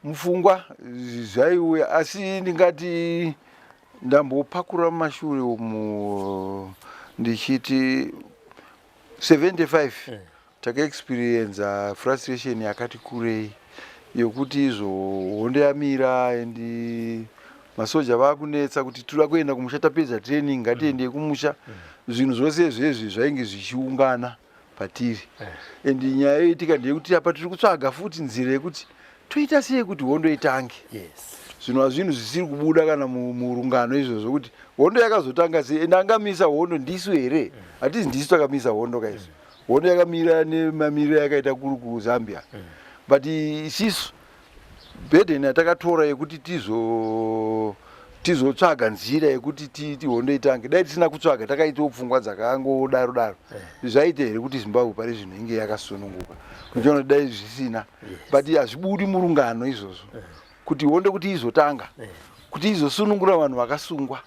Mupfungwa zvaiuya, asi ndingati ndambopakura mumashure umu ndichiti 75 takaexperienza frustration yakati kurei yokuti izvo hondo yamira and masoja vakunetsa kuti toda kuenda kumusha, tapedza training, ngatiendei kumusha. Zvinhu zvose izvezvi zvainge zvichiungana patiri and nyaya yoitika ndeyekuti apa tiri kutsvaga futi nzira yekuti toita sei kuti hondo itange. Zvinhu hazvinhu zvisiri kubuda kana murungano izvozvo kuti hondo yakazotanga sei and angamisa hondo ndisu here? Hatizi ndisu takamisa hondo kaizvo. Hondo yakamira nemamiriro yakaita kuri kuZambia, but isisu burden yatakatora yekuti tizotsvaga nzira yekuti ti hondo itange, dai tisina kutsvaga, takaitawo pfungwa dzakangodaro daro, zvaita here kuti Zimbabwe pari zvino inge yakasununguka? Muchiona kuti dai zvisina. But hazvibudi murungano izvozvo kuti hondo kuti izotanga, kuti izosunungura vanhu vakasungwa,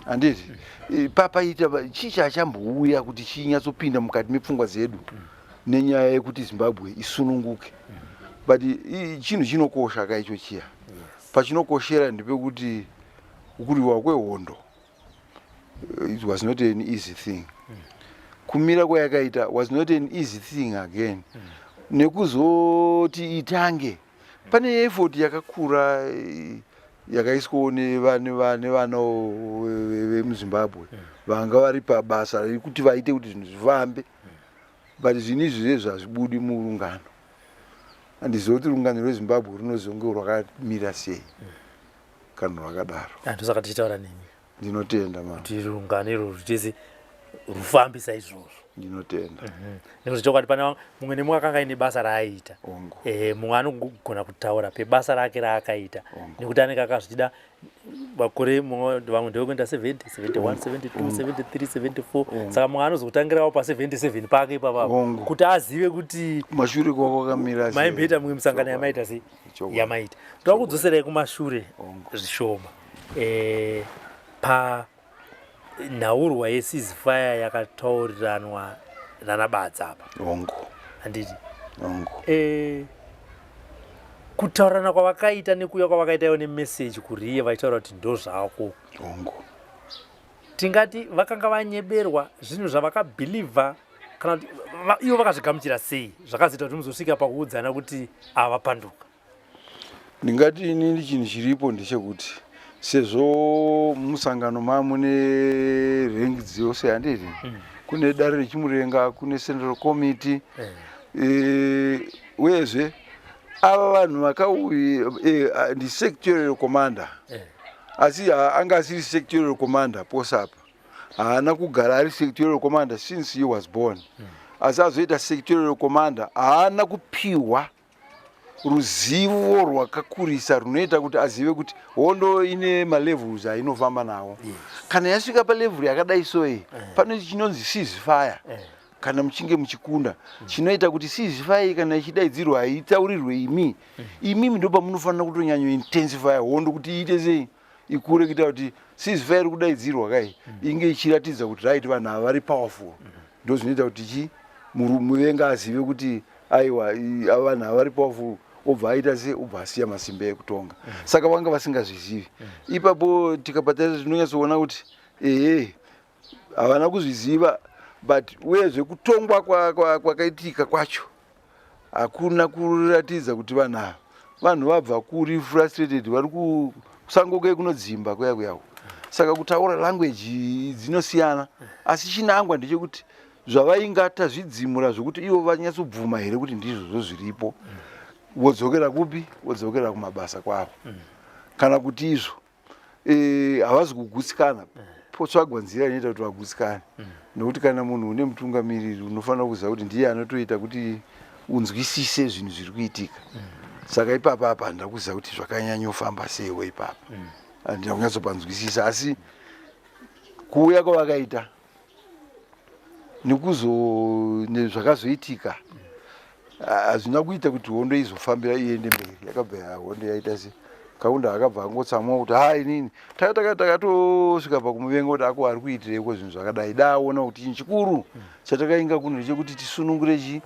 handiti? Papaita chii chachambouya kuti chinyatsopinda mukati mepfungwa dzedu nenyaya yekuti Zimbabwe isununguke? But chinhu chinokosha kaicho chiya, pachinokoshera ndepekuti kurwiwa kwehondo, it was not an easy thing. Kumira kwayakaita was not an easy thing again. Nekuzoti itange, pane effort yakakura yakaiswawo nevana vemuZimbabwe vanga vari pabasa rekuti vaite kuti zvinhu zvifambe. But zvinhu izvi zvezvo hazvibudi murungano. Handizivi kuti rungano rweZimbabwe runozonge rwakamira sei kana rwakadaro. Ndosaka tichitaura nemi. Ndinotenda ma. Kuti rungano irwo rutese rufambe saizvozvo. Ndinotenda. Nekuti chokwadi pane mumwe nemumwe akanga aine basa raaiita. Mumwe anogona kutaura pebasa rake raakaita nekuti anenge akazvichida makore. Vamwe ndevekuenda 70, 71, 72, 73, 74. Saka mumwe anozotangirawo pa77 pake ipapapo kuti azive kuti mashure kwakwakamira. Maimboita mumwe musangano yamaita sei yamaita. Toda kudzoserai kumashure zvishoma pa nhaurwa yeceasefire yakatauriranwa nanaBadza apa. Hongu. Handiti? Hongu. Kutaurirana kwavakaita nekuuya kwavakaita ivo nemeseji kuriye vachitaura kuti ndo zvako. Hongu. Tingati vakanga vanyeberwa, zvinhu zvavakabhilivha, kana kuti ivo vakazvigamuchira sei zvakazoita kuti muzosvika pakuudzana kuti ava vapanduka? Ndingati inini chinhu chiripo ndechekuti sezvo musangano mamune rank dzose, handiti? Kune dare rechimurenga, kune central committee. Uyezve ava vanhu vakauya ndisectorial commander, asi anga asiri sectorial commander pose apa. Haana kugara ari sectorial commander since he was born. Asi azoita sectorial commander, haana kupiwa ruzivo rwakakurisa runoita kuti azive kuti hondo ine malevels ainofamba nawo. Kana yasvika palevel yakadai soi, pane chinonzi ceasefire kana muchinge muchikunda, chinoita kuti ceasefire kana ichidaidzirwa haitaurirwe imi. Imimi ndo pamunofanira kutonyanyointensify hondo kuti iite sei, ikure, kuita kuti ceasefire iri kudaidzirwa kai inge ichiratidza kuti right, vanhu ava vari powerful. Ndo zvinoita kuti chi muvenga azive kuti aiwa, ava vanhu ava vari powerful, obva aita sei, obva asiya masimba ekutonga. Saka vanga vasingazvizivi ipapo. Tikapatarisa tinonyatsoona kuti ehe, havana kuzviziva. But uyezve kutongwa kwakaitika kwacho hakuna kuratidza kuti vanhu ava vanhu vabva kuri frustrated, vari kusango kuye kunodzimba kuya kuyako. Saka kutaura language dzinosiyana, asi chinangwa ndechekuti zvavainga tazvidzimura zvokuti ivo vanyatsobvuma here kuti ndizvozvo zviripo, vodzokera kupi, vodzokera kumabasa kwavo, kana kuti izvo havazi kugutsikana, potsvagwa nzira inoita kuti vagutsikane. Nokuti kana munhu une mutungamiriri, unofanira kuziva kuti ndiye anotoita kuti unzwisise zvinhu zviri kuitika. Saka ipapa apa handina kuziva kuti zvakanyanyofamba seiwo ipapa, handina kunyatsopanzwisisa. Asi kuuya kwavakaita nekuzo nezvakazoitika hazvina kuita kuti hondo izofambira iende mberi. Yakabva hondo yaita se Kaunda akabva angotsamwa kuti ha inini takatosvika pakumuvenga kuti ako ari kuitireiko zvinhu zvakadai. Daona kuti chinhu chikuru chatakainga kuno ndechekuti tisunungure chi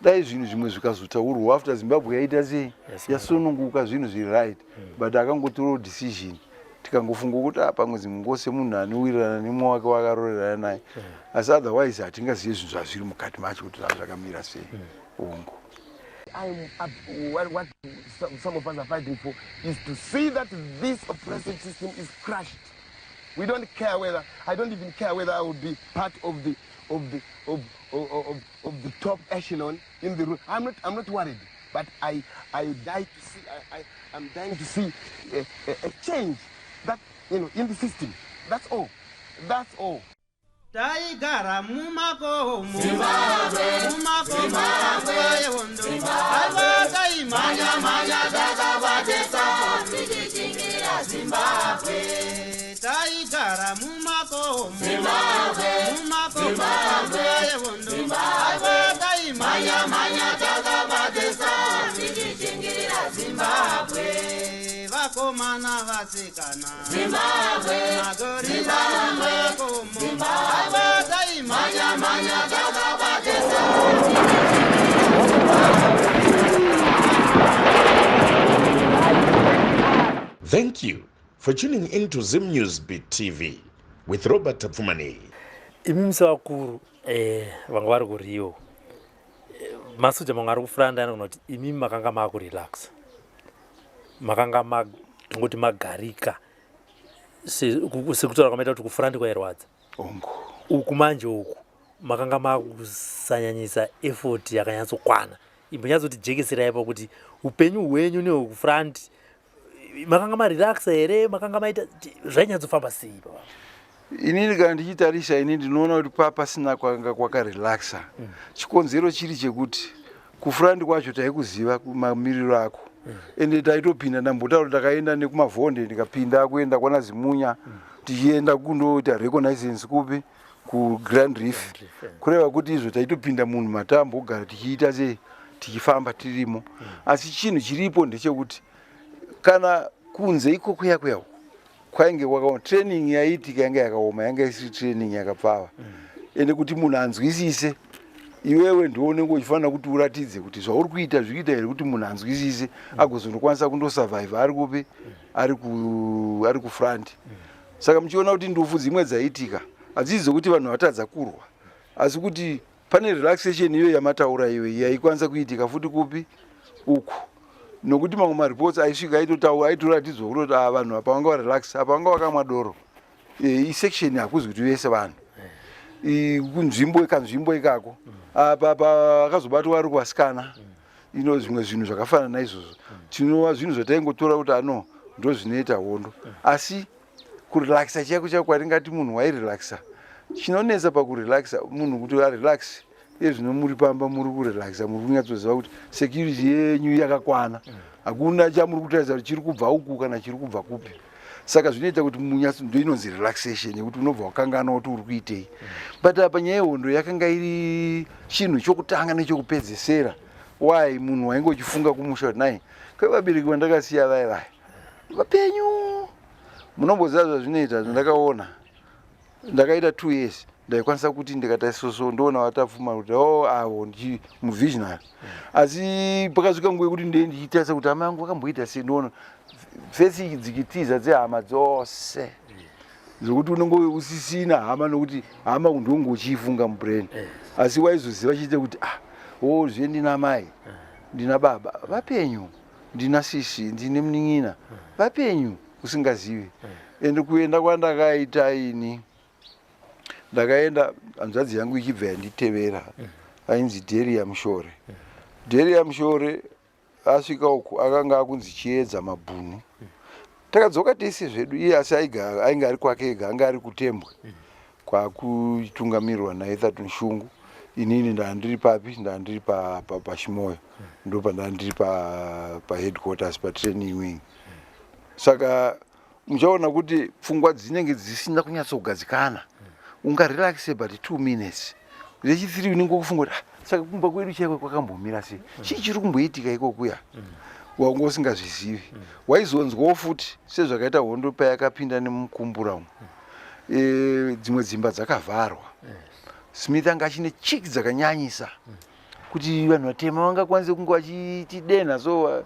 dai zvinhu zvimwe zvikazotaurwa after Zimbabwe yaita sei yasununguka zvinhu zviri right but akangotorawo decision tikangofunga kuti ah, pamwe dzimwe nguva semunhu anowirirana nemumwe wake wakarorerana naye asi otherwise hatingazive zvinhu zvazviri mukati macho kuti zvazvakamira sei hongu. What, what some of us are fighting for is to see that this oppressive system is crushed. We don't care whether, I don't even care whether I will be part of the, of the, of, of, of, of the top echelon in the room. I'm not worried, but I die to see, I'm dying to see a change that, in the system. That's all. That's all. Taigara mumakomo, mumakomo nguva yehondo. Aiwa, taimhanya-mhanya takabatesa tichichingira Zimbabwe. Taigara mumakomo, mumakomo nguva yehondo. Aiwa, taimhanya-mhanya takabatesa tichichingira Zimbabwe. Vakomana, vasikana, Zimbabwe, magorila mumakomo. Aiwa, taimhanya-mhanya takabatesa. Thank you for tuning in to Zim News Beat TV with Robert Tafumani. Imi sevakuru vanga vari kuRio, masoja mamwe ari kufront anogona kuti imimi makanga maakurelaxa, makanga tongoti magarika, sekutaura kwamaita kuti kufront kwairwadza. Hongu. Uku manje uku makanga makusanyanyisa effort yakanyatsokwana. Imbonyatsotijekesera kuti upenyu hwenyu nehwekufront, makanga marelaxa here? Makanga maita zvainyatsofamba sei baba? Inini kana ndichitarisa, ini ndinoona kuti pasina kwanga kwakarelaxa. Chikonzero chiri chekuti kufront kwacho taikuziva mamiriro ako, ende taitopinda. Ndambotaura, takaenda nekuMavhonde, ndikapinda kuenda kwana Zimunya, tichienda kundoita reconnaissance kupi? KuGrand Reef. Kureva kuti izvo taitopinda munhu matambogara tichiita sei, tichifamba tirimo. Asi chinhu chiripo ndechekuti kana kunze ikoko kuya uku kwainge kwakaoma. Training yaiitika yanga yakaoma, yanga isiri training yakapfava. Ende kuti munhu anzwisise, iwewe ndiwo unenge uchifanira kuti uratidze kuti zvauri kuita zviri kuita here, kuti munhu anzwisise, agozondokwanisa kundosurvive ari kupi, ari kufront. Saka muchiona kuti ndufu dzimwe dzaiitika hadzisi dzokuti vanhu vatadza kurwa, asi kuti pane relaxation iyo yamataura iyo yaikwanisa kuitika futi kupi uku, nokuti mamwe mareports aisvika aitotaura, aitoratidzwa kutoti a vanhu apa vanga varelax, apa vanga vakamwa doro. Isection hakuzi kuti vese vanhu, kunzvimbo kanzvimbo ikako apa pakazobatwa ari kuvasikana ino, zvimwe zvinhu zvakafanana naizvozvo. Tinova zvinhu zvataingotora kuti ano ndo zvinoita hondo. Asi kurelaxa chaiko chaiko kwatingati munhu wairelaxa, chinonetsa pakurelaxa munhu kuti arelax, iye zvino muri pamba, muri kurelaxa, muri kunyatsoziva kuti security yenyu yakakwana, hakuna chamuri kutarisa kuti chiri kubva uku kana chiri kubva kupi. Saka zvinoita kuti munyatso, ndo inonzi relaxation, yekuti unobva wakanganwa kuti uri kuitei. But apa nyaya yehondo yakanga iri chinhu chokutanga nechokupedzesera. Why? Munhu wainge uchifunga kumusha kuti nai kwe vabereki vandakasiya vaya vaya vapenyu. Munomboziva zvazvinoita. Ndakaona ndakaita 2 years, ndaikwanisa kuti ndikata soso ndoona vaTapfuma kuti o oh, avo ndichi muvisionary. Asi pakasvika nguva yekuti ndee ndichitarisa kuti hama yangu vakamboita sei, ndoona face dzikitiza dzehama dzose, zvokuti unenge usisina hama, nokuti hama ndonge uchiifunga mubrain. Asi waizoziva chiite kuti ah, o zve ndina mai, ndina baba vapenyu, ndina sisi, ndine munin'ina vapenyu, usingazivi. Ende kuenda kwandakaita ini, ndakaenda hanzvadzi yangu ichibva yanditevera, ainzi Deria Mushore. Deria Mushore asvika uku akanga akunzi Chiedza Mabhunu. Takadzoka tese zvedu iye, asi ainge ari kwake ega, anga ari kuTembwe kwakutungamirirwa naEtherton Shungu. Inini ndandiri papi? Ndandiri paChimoio, ndo pandandiri paheadquarters, patraining wing. Saka muchaona kuti pfungwa dzinenge dzisina kunyatsogadzikana. Ungarelaxe but 2 minutes, rechithree unenge wakufunga kuti, "Ah, saka kumba kwedu chaiko kwakambomira sei? Chii chiri kumboitika ikokuya?" Wanga usingazvizivi. Waizonzwawo futi sezvakaita hondo payakapinda nemukumbura umu. Dzimwe dzimba dzakavharwa. Smith anga achine chiki dzakanyanyisa kuti vanhu vatema vangakwanise kunge vachitidenha, so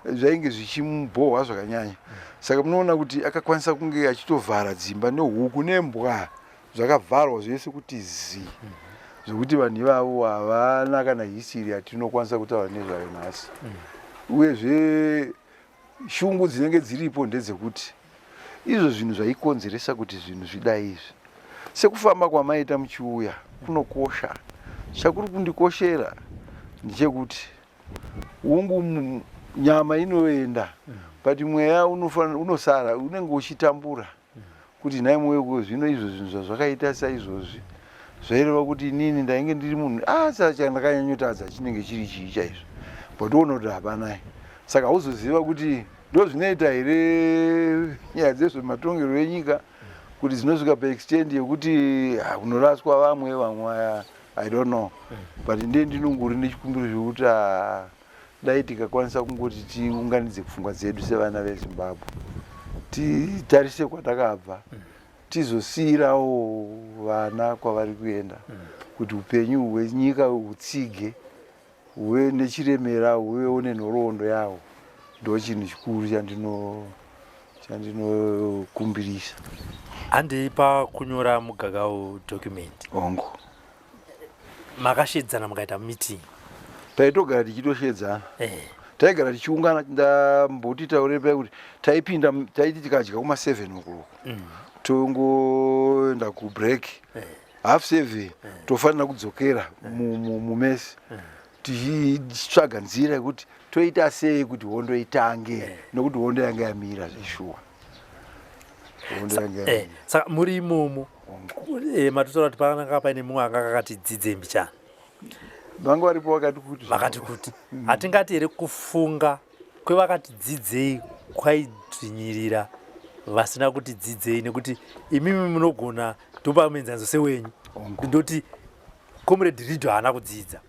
zvainge zvichimubhohwa zvakanyanya. Saka munoona kuti akakwanisa kunge achitovhara dzimba nehuku nembwa zvakavharwa zvese kuti zii, zvekuti vanhu ivavo havana kana history yatinokwanisa kutaura nezvayo nhasi. Uyezve shungu dzinenge dziripo ndedzekuti izvo zvinhu zvaikonzeresa kuti zvinhu zvidai izvi, sekufamba kwamaita muchiuya kunokosha. Chakuri kundikoshera ndechekuti hungu, nyama inoenda, but mweya unosara, unenge uchitambura kuti nhai mwoyo, zvino izvo zvinhu zvazvakaita saizvozvi zvaireva kuti inini ndainge ndiri munhu, ah, chandakanyanyotadza chinenge chiri chii chaizvo? But uona kuti hapanai, saka hauzoziva kuti ndo zvinoita here nyaya dzezvematongerwo enyika kuti dzinosvika paextent yekuti, ah, kunoraswa vamwe vamwe. I don't know, but ndiye ndinongori nechikumbiro chekuti, ah, dai tikakwanisa kungoti tiunganidze pfungwa dzedu sevana veZimbabwe, titarise kwatakabva, tizosiyirawo vana kwavari kuenda, kuti upenyu hwenyika hutsige, huve nechiremera, huvewo nenhoroondo yawo. Ndo chinhu chikuru chandinokumbirisa. Handei pakunyora Mgagao document. Hongu. Makashedzana mukaita meeting? Taitogara tichitoshedzana. Taigara tichiungana. Ndamboti taure pai kuti taipinda, taiti tikadya kuma7 o'clock, tongoenda kubreak, 7:30 tofanira kudzokera mumess tichitsvaga nzira yekuti toita sei kuti hondo itange, nokuti hondo yanga yamira zveshuwa, hondo yanga yamira. Saka muri imomo, matotaura kuti pananga paine mumwe anga kakati dzidze mbichana. Vanga varipo vakati kuti. Vakati kuti hatingati here kufunga kwevakati dzidzei kwaidzvinyirira vasina kuti dzidzei? Nekuti imimi munogona topa muenzaniso sewenyu, ndoti Comrade Rido haana kudzidza,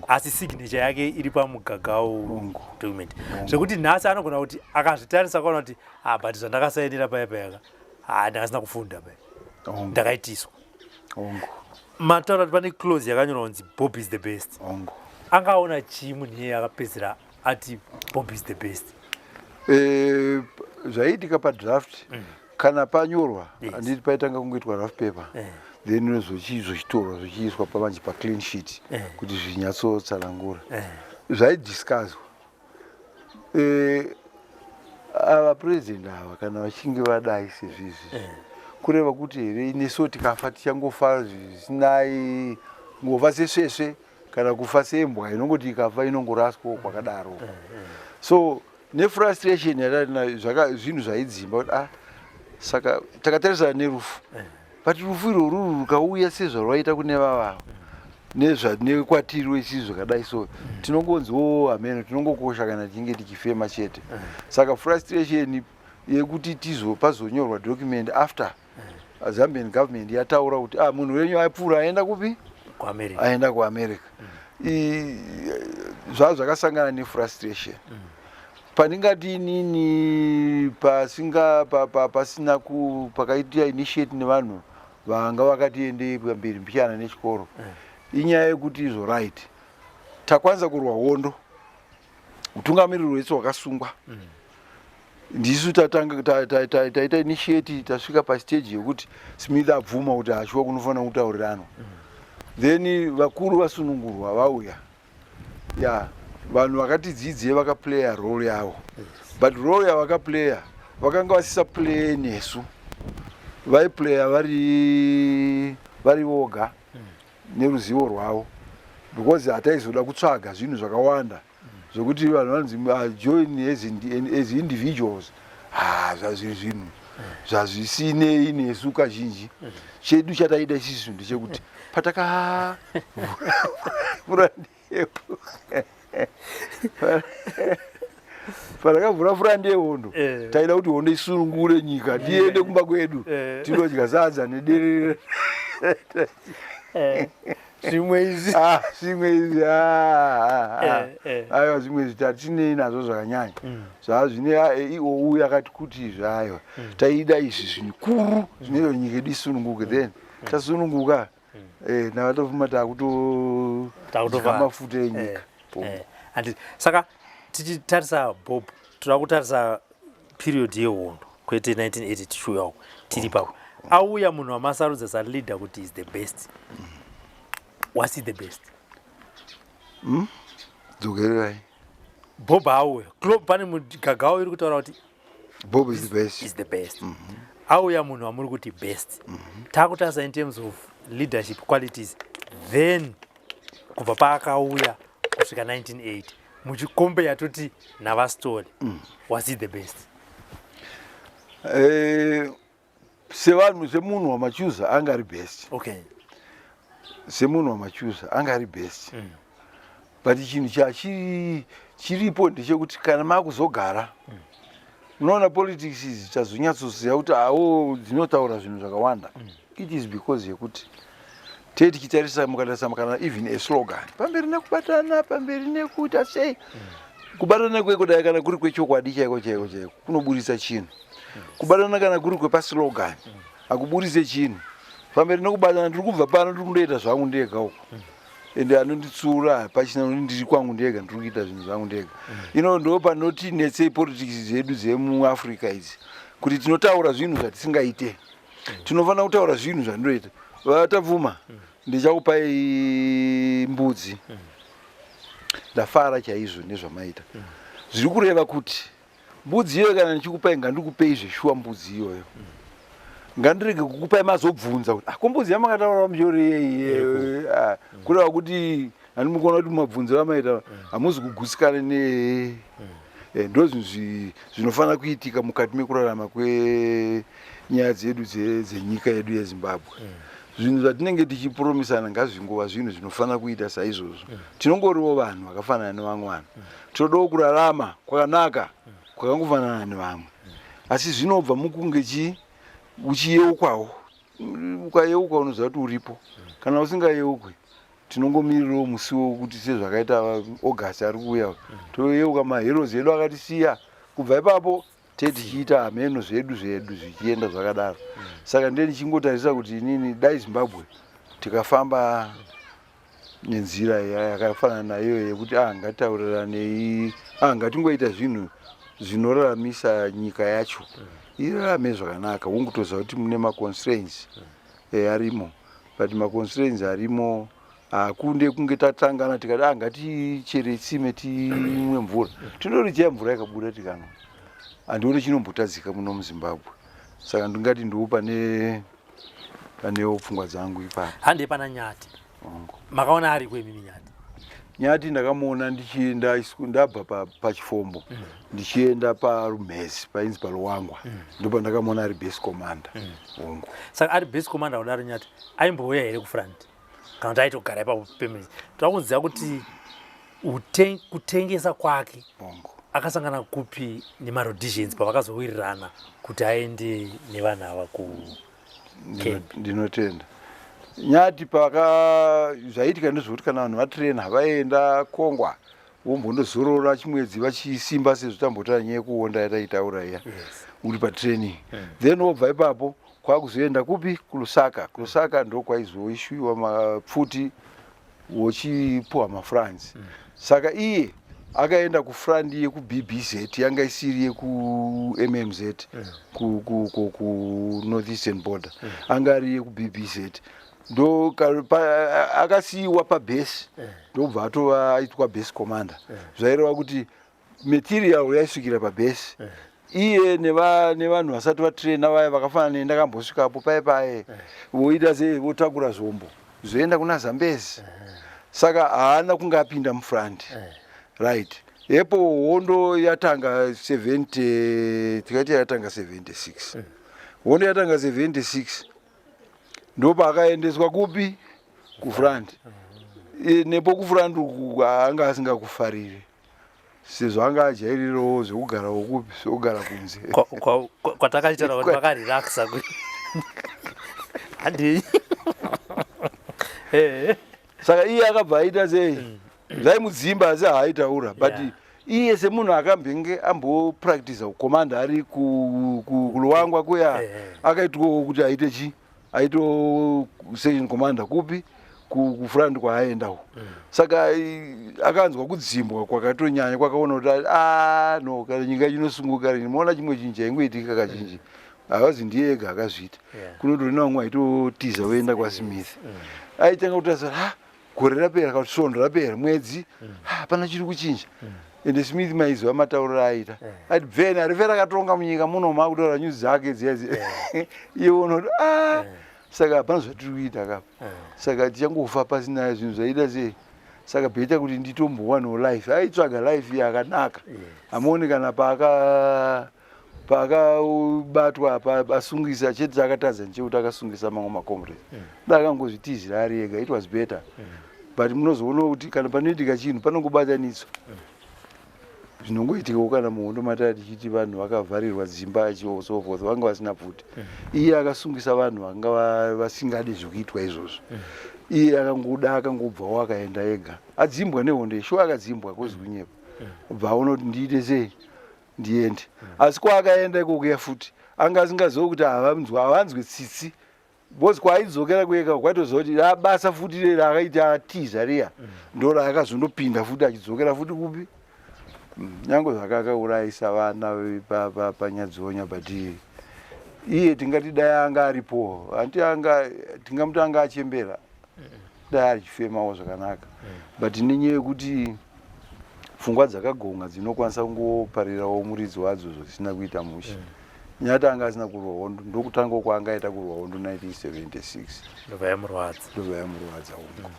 asi signature yake iri paMgagao document, zvekuti nhasi anogona kuti akazvitarisa kaona kuti, ah, but zvandakasainira paya payaka, ha, ndakasina kufunda paya, ndakaitiswa. Mataura kuti pane clause yakanyorwa kunzi "Bob is the best". Angaona chii munhu iyeye akapedzera ati "Bob is the best"? Zvaiitika padraft, kana panyorwa, handiti paitanga kungoitwa rough paper, then zvochitorwa zvochiiswa pamanje paclean sheet kuti zvinyatsotsanangura. Zvaidiscusswa. Ava president ava kana vachinge vadai sezvizvi, kureva kuti here nesuwo tikafa tichangofa zvisinai, ngofa sesvesve kana kufa sembwa inongoti ikafa inongoraswawo kwakadaro? So nefrustration yatinayo, zvinhu zvaidzimba kuti, ah, saka takatarisana nerufu, but rufu irworuru rukauya sezvarwaita kune vavavo nekwatiri isisu zvakadai, so tinongonziwo hameno, tinongokosha kana tichinge tichifema chete. Saka frustration yekuti tizo pazonyorwa document after Zambian government yataura kuti, ah, munhu wenyu apfuura, aenda kupi? KuAmerica. Aenda kuAmerica. Zvava zvakasangana nefrustration. Pandingati inini pasinga pasina ku pakaitika initiate nevanhu vanga vakati endei pamberi mbichana nechikoro, inyaya yekuti izvo, right, takwanisa kurwa hondo, utungamiriri hwese hwakasungwa, ndisu tatanga taita initiate, tasvika pastage yekuti Smith abvuma kuti hashuwa kunofanira kutauriranwa, then vakuru vasunungurwa vauya. Ya, vanhu vakatidzidzei vakaplaya role yavo, but role yavakaplaya vakanga vasisa play nesu, vaiplaya vari voga neruzivo rwavo, because hataizoda kutsvaga zvinhu zvakawanda zvokuti vanhu vanonzi, ah, join as individuals. Ah, zvazviri zvinhu zvazvisinei nesu kazhinji. Chedu chataida isisu ndechekuti patakavhura patakavhura front yehondo, taida kuti hondo isunungure nyika, tiende kumba kwedu, tinodya sadza nederere. Zvimwe izvi. Ah, zvimwe izvi ah, ah, ah. Eh, eh. Aiwa, zvimwe izvi tatinei nazvo zvakanyanya. Zvazvine iou yakati kuti izvi, aiwa, taida izvi zvikuru zvinoita kuti nyika yedu isununguke. Then tasununguka, navatofuma takutodya Takutova- mafuta enyika. Handiti saka tichitarisa Bob, toda kutarisa period yehondo, kwete 1980. Tichiuyawo tiri papo, auya munhu wamasarudza saleader kuti is the best. Was he the best? Dzokererai. Bob auya, pane mugagao iri kutaura kuti Bob is the best. Is the best. Auya munhu wamuri kuti best, takutarisa in terms of leadership qualities, then kubva paakauya kusvika 1980, muchikombe yatoti navaSithole, was he the best? Sevanhu, semunhu wamachuza, anga ari best. Semunhu wamachuza, anga ari best, but chinhu chachiri chiripo ndechekuti kana makuzogara, unoona politics idzi tazonyatsoziva kuti awo dzinotaura zvinhu zvakawanda. It is because yekuti tee tichitarisa, mukatarisa kana even a slogan, "Pamberi nekubatana, pamberi nekuita sei," kubatana kwekudai kana kuri kwechokwadi chaiko chaiko chaiko kunoburitsa chinhu. Kubatana kana kuri kwepaslogan hakuburitse chinhu. Pamberi nekubatana, ndiri kubva pano, ndiri kundoita zvangu ndega uko, ende anonditsura hapachina, nokuti ndiri kwangu ndega, ndiri kuita zvinhu zvangu ndega. Ino ndo panoti netsei politics dzedu dzemuAfrica idzi, kuti tinotaura zvinhu zvatisingaite. Tinofanira kutaura zvinhu zvandinoita. Vatapfuma, ndichakupai mbudzi. Ndafara chaizvo nezvamaita. Zviri kureva kuti mbudzi iyoyo kana ndichikupai, ngandikupei zveshuwa mbudzi iyoyo. Ngandirege kukupai mazobvunza kuti, "Ah, ko mbudzi yamakataura muchori yei?" Ah, kureva kuti handimukona kuti mabvunziro amaita hamuzi kugutsikana ne ndo zvinhu zvinofanira kuitika mukati mekurarama kwenyaya dzedu dzenyika yedu yeZimbabwe. Zvinhu zvatinenge tichipromisana ngazvingova zvinhu zvinofanira kuita saizvozvo. Tinongoriwo vanhu vakafanana nevamwe vanhu, tinodawo kurarama kwakanaka kwakangofanana nevamwe, asi zvinobva mukunge chi uchiyeukwawo. Ukayeukwa unoziva kuti uripo. Kana usingayeukwi, tinongomirirawo musiwo wekuti sezvakaita August ari kuuya, toyeuka maheroes edu akatisiya. Kubva ipapo te tichiita hameno zvedu zvedu zvichienda zvakadaro. Saka ndiye ndichingotarisa kuti inini dai Zimbabwe tikafamba nenzira yakafanana naiyo yekuti ah, ngatitauriranei, ah, ngatingoita zvinhu zvinoraramisa nyika yacho irarame zvakanaka. Wongotoziva kuti mune maconstraints arimo, but maconstraints arimo hakunde kunge tatangana tikati, ah, ngatichere tsime timwe mvura. Tinoricheya mvura yakabuda tikanwa. Handioni chinombotadzika muno muZimbabwe. Saka ndingati ndo panewo pfungwa dzangu ipapo. Handei pana Nyati. Hongu. Makaona ari kwemimi Nyati? Nyati ndakamuona ndichienda ndabva paChifombo ndichienda paRumhezi, painzi paLuwangwa, ndopandakamuona ari base commander. Hongu. Saka ari base commander kudaro, Nyati aimbouya here kufront kana kuti aitogara ipapo pemene? Toda kuziva kuti kutengesa kwake Hongu. akasangana kupi nemaRhodesians pavakazowirirana kuti aende nevanhu ava ku camp? Ndinotenda. Nyati paka zvaiitika ndezvekuti kana vanhu vatraina vaenda Kongwa, vombondozorora chimwedzi vachisimba, sezvo tambotaura nyaya yekuonda yataitaura iya, uri patraining, then wobva ipapo kwakuzoenda kupi? KuLusaka. KuLusaka ndokwaizoishuiwa mapfuti, wochipuwa mafrance. Saka iye akaenda kufront yekuBBZ, yanga isiri yekuMMZ kunorth eastern border, anga ari yekuBBZ. Ndo akasiyiwa pabase, ndobva atova aitwa base commander. Zvaireva kuti material yaisvikira pabase, iye nevanhu vasati vatraina vaya vakafanana neni ndakambosvikapo paye paye, voita sei, votakura zvombo zvoenda kuna Zambezi. Saka haana kunge apinda mufront, right? Epo hondo yatanga 70, tikaiti yatanga 76, hondo yatanga 76, ndopaakaendeswa kupi? Kufront. Nepo kufront uku anga asingakufariri, sezvo anga ajairirawo zvekugarawo kupi, zvekugara kunze. Kwatakaitaura kuti vakarelaxa, handei. Saka iye akabva aita sei? Zvaimudzimba asi haaitaura, but iye semunhu akambenge ambopractiza kukomanda ari kuLuwangwa kuya, akaitwawo kuti aite chi aito section commander kupi, kufront kwaaendawo. Saka akanzwa kudzimbwa kwakatonyanya, kwakaona kuti a no, kana nyika inosunguka rini. Moona chimwe chinhu chaingoitika kazhinji, havazi ndiye ega akazviita. Kunotori nevamwe aitotiza voenda kwaSmith. Aitanga kutarisa, ha, gore rapera kana kuti svondo rapera, mwedzi, ha, hapana chiri kuchinja. Ende Smith maiziva matauriro aaita, ati bveni harife rakatonga munyika muno, makutaura news dzake dziya dziya. Iye unoti a saka hapana zvatiri kuita kapa, saka tichangofa pasina zvinhu zvaita sei. Saka better kuti nditombowanawo life. Aitsvaga life yakanaka. Hamuoni kana paakabatwa asungisa, chete chaakatadza ndechekuti akasungisa mamwe macomrades. Da akangozvitizira ari ega, it was better. But munozoona kuti kana panoitika chinhu panongobatanidzwa zvinongoitikawo. Kana muhondo mataa tichiti vanhu vakavharirwa dzimba, so forth, vanga vasina pfuti. Iye akasungisa vanhu vanga vasingadi zvekuitwa izvozvo. Iye akangoda, akangobvawo akaenda ega, adzimbwa nehondo. Shuwa akadzimbwa, kozi kunyepa. Bva aona kuti ndiite sei, ndiende. Asi kwaakaenda ikokuya futi anga asingazivi kuti havanzwe tsitsi, because kwaaidzokera kueka kwaitoziva kuti rabasa futi rakaita atiza riya, ndo raakazondopinda futi achidzokera futi kupi. Nyange zvakakaurayisa vana paNyadzonya, but iye tingati dai anga aripo, hanti anga tingamuti anga achembera, dai achifemawo zvakanaka. But nenyaya yekuti pfungwa dzakagonga dzinokwanisa kungoparirawo muridzi wadzo zvisina kuita mushe. Nyati anga asina kurwa hondo, ndokutanga kwaangaita kurwa hondo 1976. Ndobva yamurwadza. Ndobva yamurwadza, hongu.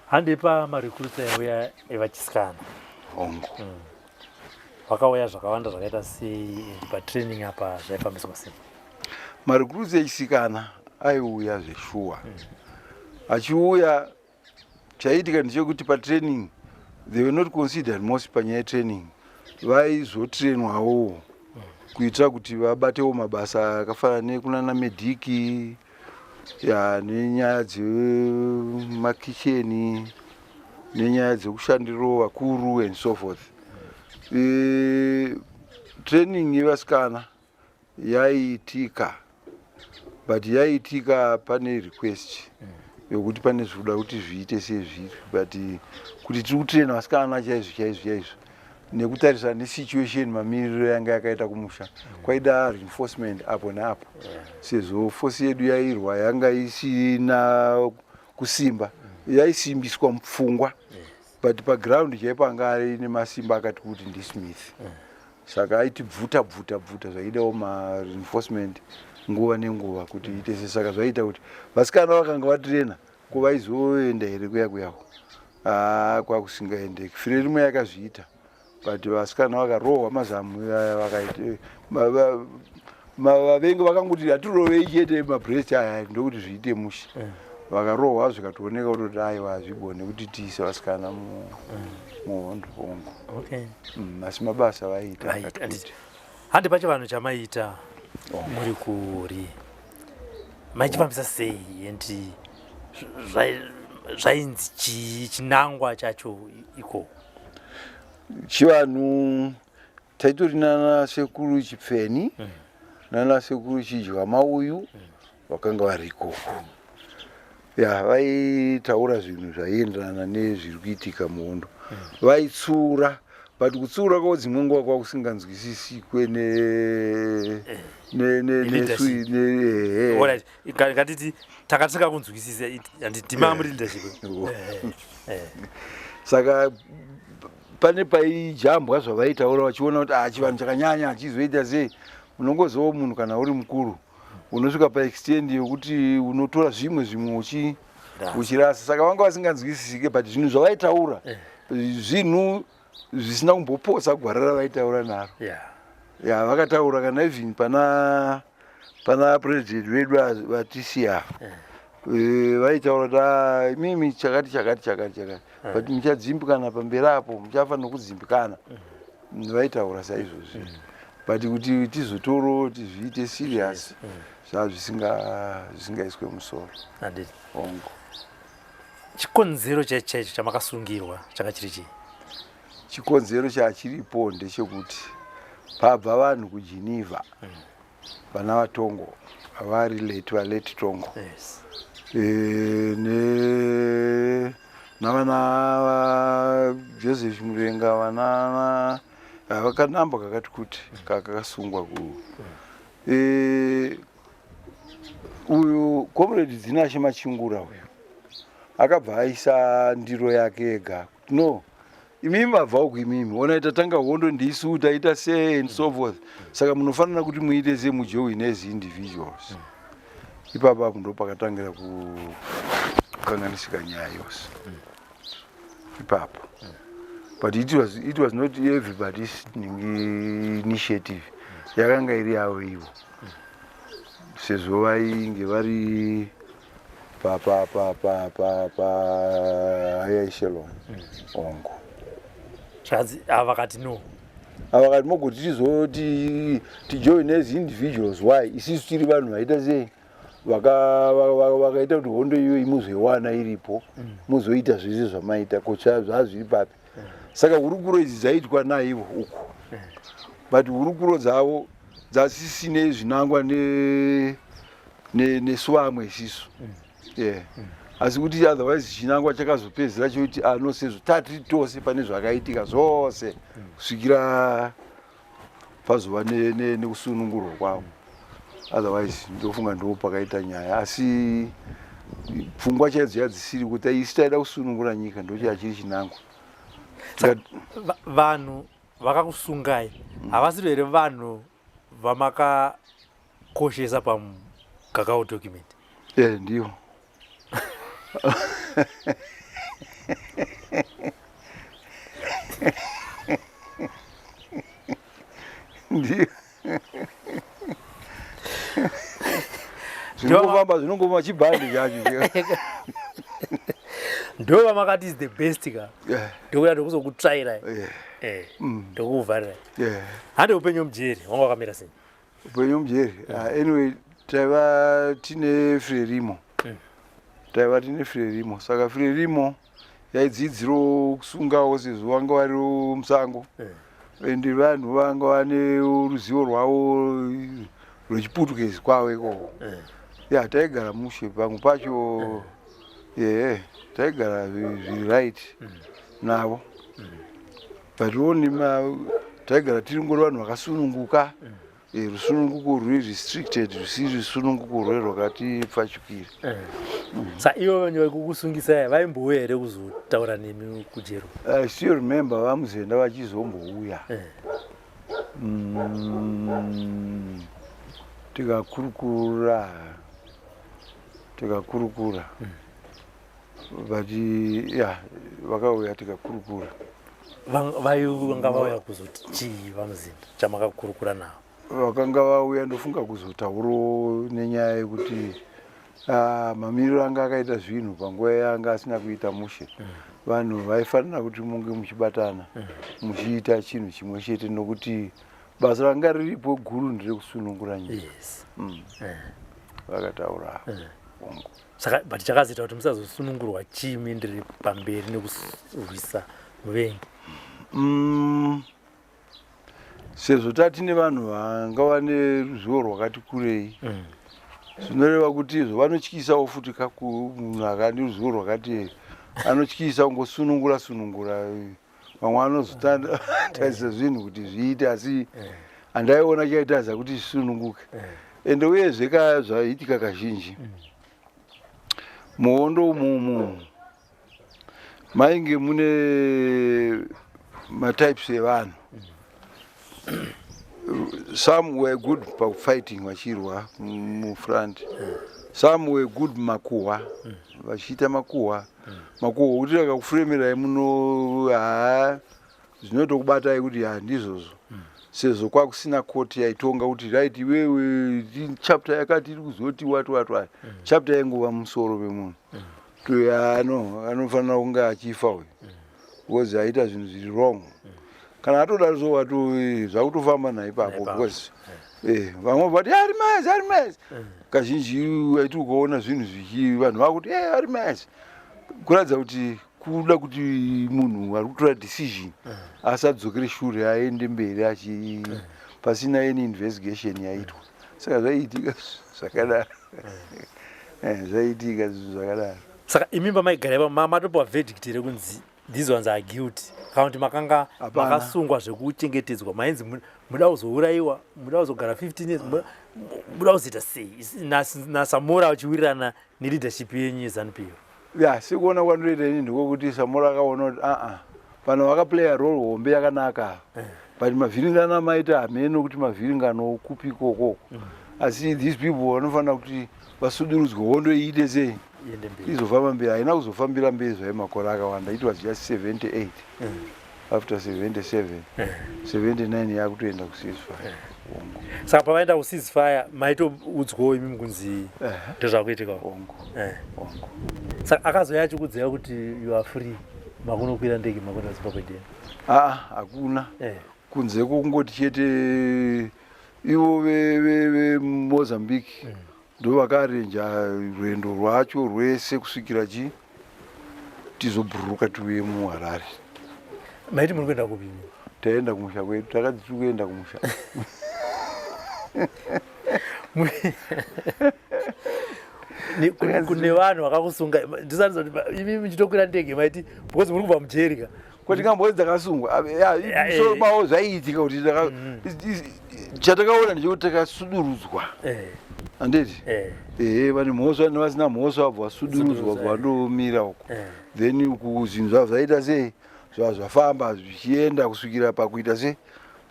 Handipa marecruits aiuya evachisikana. Hongu. Vakauya zvakawanda zvakaita sei, and patraining apa zvaifambiswa sei? Marecruits echisikana aiuya zveshuwa. Achiuya, chaiitika ndechekuti patraining they were not considered most. Panyaya yetraining vaizotrainwawo kuitira kuti vabatewo mabasa akafanana nekunana medic ya, nenyaya dzemakicheni, nenyaya dzekushandirawo vakuru and so forth. Training yevasikana yaiitika, but yaiitika pane request yokuti pane zvikuda kuti zviite sezviri, but kuti tiri kutraina vasikana chaizvo chaizvo chaizvo, nekutarisa nesituation, mamiriro yanga yakaita kumusha, kwaida reinforcement apo neapo, sezvo force yedu yairwa yanga isina kusimba. Yaisimbiswa mupfungwa, but paground chaipo anga ari nemasimba akati kuti ndiSmith. Saka aiti bvuta bvuta bvuta, zvaidawo mareinforcement nguva nenguva kuti iite se. Saka zvaiita kuti vasikana vakanga vatraina, ko vaizoenda here kuya kuyako? Aa, kwakusingaendeki. Fire rimwe yakazviita, but vasikana vakarohwa mazamu aya, vakaite vavengi vakangoti hatirovei chete mabreast aya, ndokuti zviite mushe. Vakarohwa zvikatooneka kutoti aiwa, hazvigone kuti tiise vasikana muhondo, hongu. Asi mabasa vaiita Vaita, akati handiti. kuti. Handi pachivanhu chamaita muri kuri maichifambisa sei, and zvainzi chii, chinangwa chacho ikoko? Chivanhu taitori nana sekuru Chipfeni nana sekuru Chidya Mauyu vakanga vari ikoko. Ya, vaitaura zvinhu zvaienderana nezviri kuitika muhondo. Vaitsura, but kutsiura kwavo dzimwe nguva kwakusinganzwisisikwe Leadership. nesu. Alright, ngatiti tanga tisingakunzwisisa, handiti muri leadership? Saka pane paijambwa zvavaitaura, vachiona kuti ah, chivanhu chakanyanya hachizoita sei. Unongozivawo munhu kana uri mukuru unosvika paextend yokuti unotora zvimwe zvimwe Rasa. uchirasa. Saka vanga vasinganzwisisike, but zvinhu zvavaitaura zvinhu zvisina kumbopotsa gwara ravaitaura naro. Ya, vakataura kana even pana president vedu vatisiya, vaitaura kuti "Ah, imimi chakati chakati chakati chakati, but muchadzimbikana pamberi apo, muchafa nokudzimbikana." Vaitaura saizvozvi, but kuti tizotoro tizviite serious zvaa zvisingaiswe musoro. Handiti. Hongu. Chikonzero chaicho chamakasungirwa changa chiri chii? Chikonzero chachiripo ndechekuti pabva vanhu kuGeneva vana vaTongo vari late, valate Tongo, Yes. Ne navana Joseph Murenga, vana vakanamba kakati kuti kakasungwa ku uyu Comrade Dzinashe Machingura uyu akabva aisa ndiro yake ega kuti no, imimi mabva uku, imimi onai tatanga hondo ndisu, taita sei and so forth, saka munofanira kuti muite semujoin as individuals. Ipapo apo ndo pakatangira kukanganisika nyaya yose ipapo. But it was not everybody's initiative, yakanga iri yavo ivo sezvo vainge vari pa pa pa pa pa pa higher echelon ongo. Zvakanzi ava vakati no. Ava vakati mogoti tizoti tijoin as individuals, why isisu tiri vanhu vaita sei, vakaita kuti hondo iyoyi muzoiwana iripo, muzoita zvese zvamaita, ko zvazviri papi? Saka hurukuro idzi dzaiitwa naivo uku, but hurukuro dzavo dzasisine zvinangwa nesu vamwe isisu, yeah. Asi kuti otherwise chinangwa chakazopedzera chekuti ano sezvo tatiri tose pane zvakaitika zvose kusvikira pazova nekusunungurwa kwavo. Otherwise ndofunga ndo pakaita nyaya, asi pfungwa chaidzo yadzisiri kuti isi taida kusunungura nyika, ndochachiri chinangwa. Vanhu vakakusungai havasiri here vanhu vamakakoshesa pamukakao document? E, ndiyo. Ndiyo. Zvinongofamba, zvinongoma chibhandi chacho. Ndo vamakati is the best ka, ndokuda ndokuzokutsvairai, ndokuvharirai. Hande, upenyu mujeri wanga wakamira sei? Upenyu mujeri, anyway, taiva tine Frelimo. Taiva tine Frelimo, saka Frelimo yaidzidziro kusungawo sezvo vanga vari musango, ende vanhu vanga vane ruzivo rwavo rwechiputukezi kwavo ikoko. Ya, taigara mushe pamwe pacho, ehe, taigara zviri right navo, but oni taigara tiri ngori vanhu vakasununguka. Rusununguko rwuri restricted, rusiri rusununguko rwe rwakati pfachukira. Sa ivo vanhu vaikukusungisai vaimbouya here kuzotaura nemi kujero? I still remember vaMuzenda vachizombouya, tikakurukura, tikakurukura, but ya, vakauya tikakurukura. Vanga vauya kuzoti chii vaMuzinda chamakakurukura navo? Vakanga vauya ndofunga kuzotaurawo nenyaya yekuti mamiriro anga akaita zvinhu panguva yanga asina kuita mushe, vanhu vaifanira kuti munge muchibatana, muchiita chinhu chimwe chete, nokuti basa ranga riripo guru nderekusunungura nyika. Vakataura hongu. Saka but chakazoita kuti musazosunungurwa chii, ndiri pamberi nekurwisa muvengi? Sezvo tatine vanhu vanga vane ruzivo rwakati kurei, zvinoreva kuti izvo vanotyisawo futi munhu akane ruzivo rwakati anotyisa kungosunungura sunungura vamwe, anozotarisa zvinhu kuti zviite, asi handaiona chaitaza kuti zvisununguke. Ende uyezve ka zvaiitika kazhinji muhondo umumu mainge mune matypes evanhu. Some were good pakufighting, vachirwa mufront. Some were good makuhwa, vachiita makuhwa, makuhwa okuti akakufuremerai muno, haa, zvinotokubatai kuti ha, ndizvozvo, sezvo kwakusina koti yaitonga kuti right, iwewe chapter yakati iri kuzoti wati wati wati, chapter yaingova musoro pemunhu to ano anofanira kunge achifa uyu because aita zvinhu zviri wrong. Kana atodaro so wato zvakutofamba naipapo, because vamwe vati ari mazi, ari mazi. Kazhinji waiti ukaona zvinhu zvichi vanhu vakuti ari mazi. Kuratidza kuti kuda kuti munhu ari kutora decision asadzokere shure, aende mberi achi pasina any investigation yaitwa. Saka zvaiitika zvakadaro. Zvaiitika zvinhu zvakadaro. Saka imi pamaigara ipapo, matopiwa verdict rekunzi these ones are guilty, kana kuti makanga Hapana. makasungwa zvekuchengetedzwa, mainzi muda kuzourayiwa, muda kuzogara 15 years, muda kuzoita sei naSamora achiwirirana neleadership yenyu yeZANU PF? Ya, sekuona kwandoita ini ndikokuti Samora akaona kuti aa, vanhu vakaplaya role hombe yakanaka, but mavhiringano amaita hameno kuti mavhiringano kupi ikokoko, asi these people vanofanira kuti vasudurudzwe, hondo iite sei? Iende mberi. Izofamba mberi. Haina kuzofambira mberi zvai makore akawanda. It was just 78, after 77, 79 yakutoenda kuceasefire. Hongu. Saka pavaenda kuceasefire maitoudzwawo imi kunzi ndozvakuitikawo? Hongu. Hongu. Saka akazouya achikudzai kuti you are free, makunokwira ndege makuenda kuZimbabwe den? Aa, hakuna. Kunze kwokungoti chete ivo veMozambique ndo vakarenja rwendo rwacho rwese kusvikira chi tizobhururuka tiuye muHarare. Maiti muri kuenda kupi? Taenda kumusha kwedu, takati tiri kuenda kumusha. Kune vanhu vakakusunga, ndisati imi muchitokwira ndege maiti because muri kubva mujeri ka? Kuti ngambodzi dzakasungwa musoro mavo zvaiitika kuti chatakaona ndechekuti takasudurudzwa, handiti? Ehe, vane mhosva nevasina mhosva vabva vasudurudzwa, bva vandomira uko. Then uku zvinhu zvavo zvaita sei, zvava zvafamba zvichienda kusvikira pakuita sei,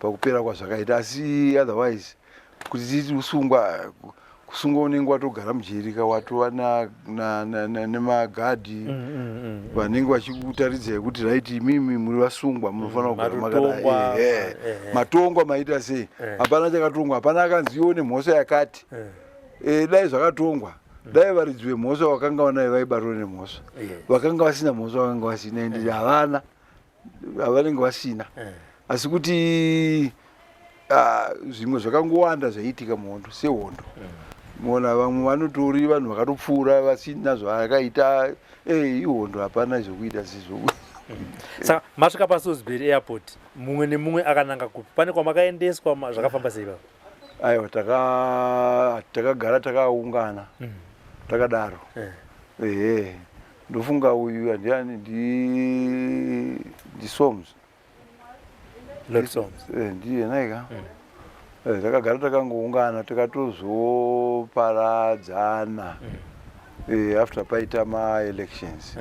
pakupera kwazvakaita. Asi otherwise kuti titi kusungwa, kusungwa unenge watogara mujeri ka, watova nemagadhi vanenge vachikutaridzai kuti right, imimi muri vasungwa, munofanira kugara makadai. Matotongwa, Matongwa maita sei? Hapana chakatongwa, hapana akanzi iwo nemhosva yakati. Dai zvakatongwa, dai varidzi vemhosva vakanga vanayo vaibatwa nemhosva. Vakanga vasina mhosva vakanga vasina, ende havana havanenge vasina. Asi kuti zvimwe zvakangowanda zvaiitika muhondo, sehondo mona vamwe vanotori vanhu vakatopfuura vasina zvavakaita. Ihondo, hapana zvokuita sezvo. Saka masvika paSalisbury Airport, mumwe nemumwe akananga kupi? Pane kwamakaendeswa? Zvakafamba sei baba? Aiwa, takagara takaungana takadaro. Ehe, ndofunga uyu handiani, ndiSoms. Lord Soms. Ndiye naika. Takagara takangoungana, takatozoparadzana after paita maelections,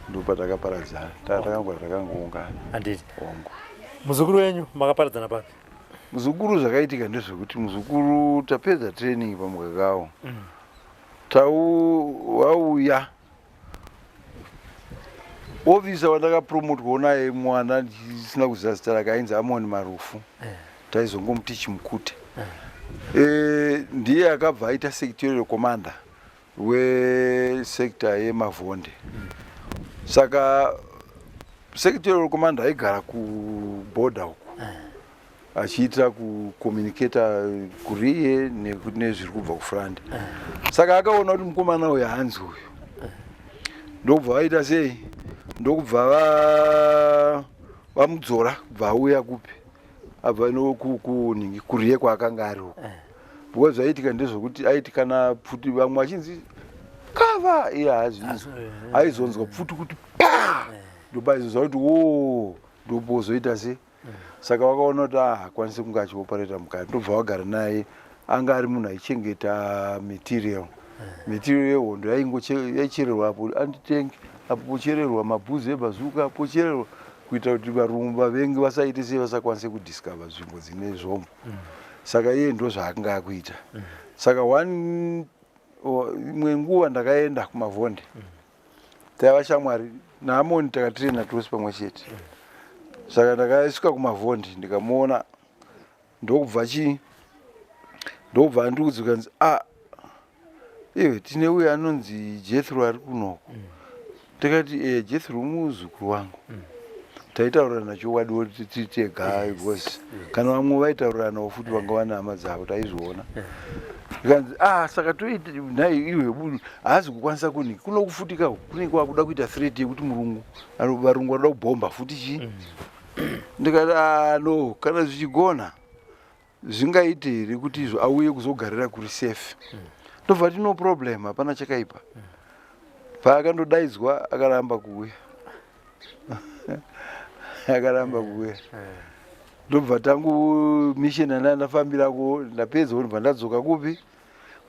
ndopatakaparadzana. Takangogara takangoungana. Handiti. Hongu. Muzukuru wenyu makaparadzana papi? Muzukuru, zvakaitika ndezvekuti muzukuru tapedza training paMugagao, tau wauya officer wandakapromotwawo naye mwana ndisina kuziva zita rake, ainzi Amoni Marufu, taizongomuti Chimukute. Ndiye akabva aita sectorial commander wesector yeMavhonde. Saka sectorial commander aigara kuborder uku achiitira kucommunicata kuriye nezviri kubva kufront. Saka akaona kuti mukomana uyu hanzi uyu, ndokubva vaita sei, ndokubva vamudzora kubva auya kupi, abva kunhingi kuriye kwaakanga ari uku, because zvaiitika ndezvekuti aiti kana pfuti, vamwe vachinzi kava, iye haazvinzwa, aizonzwa pfuti kuti pa, ndopaizonzwa kuti wo, ndopozoita sei. Saka vakaona kuti ah, hakwanisi kunge achiopareta mukati, ndobva vagara naye. Anga ari munhu aichengeta material, material yehondo yaichererwa apo anti-tank, apo pochererwa mabhuzi ebazooka, pochererwa kuitira kuti varungu vavengi vasaite sei, vasakwanise kudiscover nzvimbo dzine zvombo. Saka iye ndo zvaakanga akuita. Saka one imwe nguva ndakaenda kuMavhonde, taiva shamwari naAmoni, takatirena tose pamwe chete. Saka ndakasvika kuMavhondi ndikamuona, ndokubva chii, ndokubva andiudza kanzi, "A, iwe, tine uyo anonzi Jethro ari kunoku." Ndikati, "E, Jethro muzukuru wangu." Taitaurirana chokwadi tiri tega, because kana vamwe vaitauriranawo futi vanga vane hama dzavo, taizviona. Zvikanzi, ah, saka toita nhai iwe, haazi kukwanisa kuni kuno kufutika uku, kunenge kwakuda kuita threat yekuti murungu varungu vanoda kubhomba futi chii. Ndikati, ah, no, kana zvichigona zvingaite here kuti izvo auye kuzogarira kuri safe? Ndobva ti, no problem, hapana chakaipa. Paakandodaidzwa akaramba kuuya, akaramba kuuya. Ndobva tangu mission yanda ndafambirako ndapedza, ndobva ndadzoka kupi.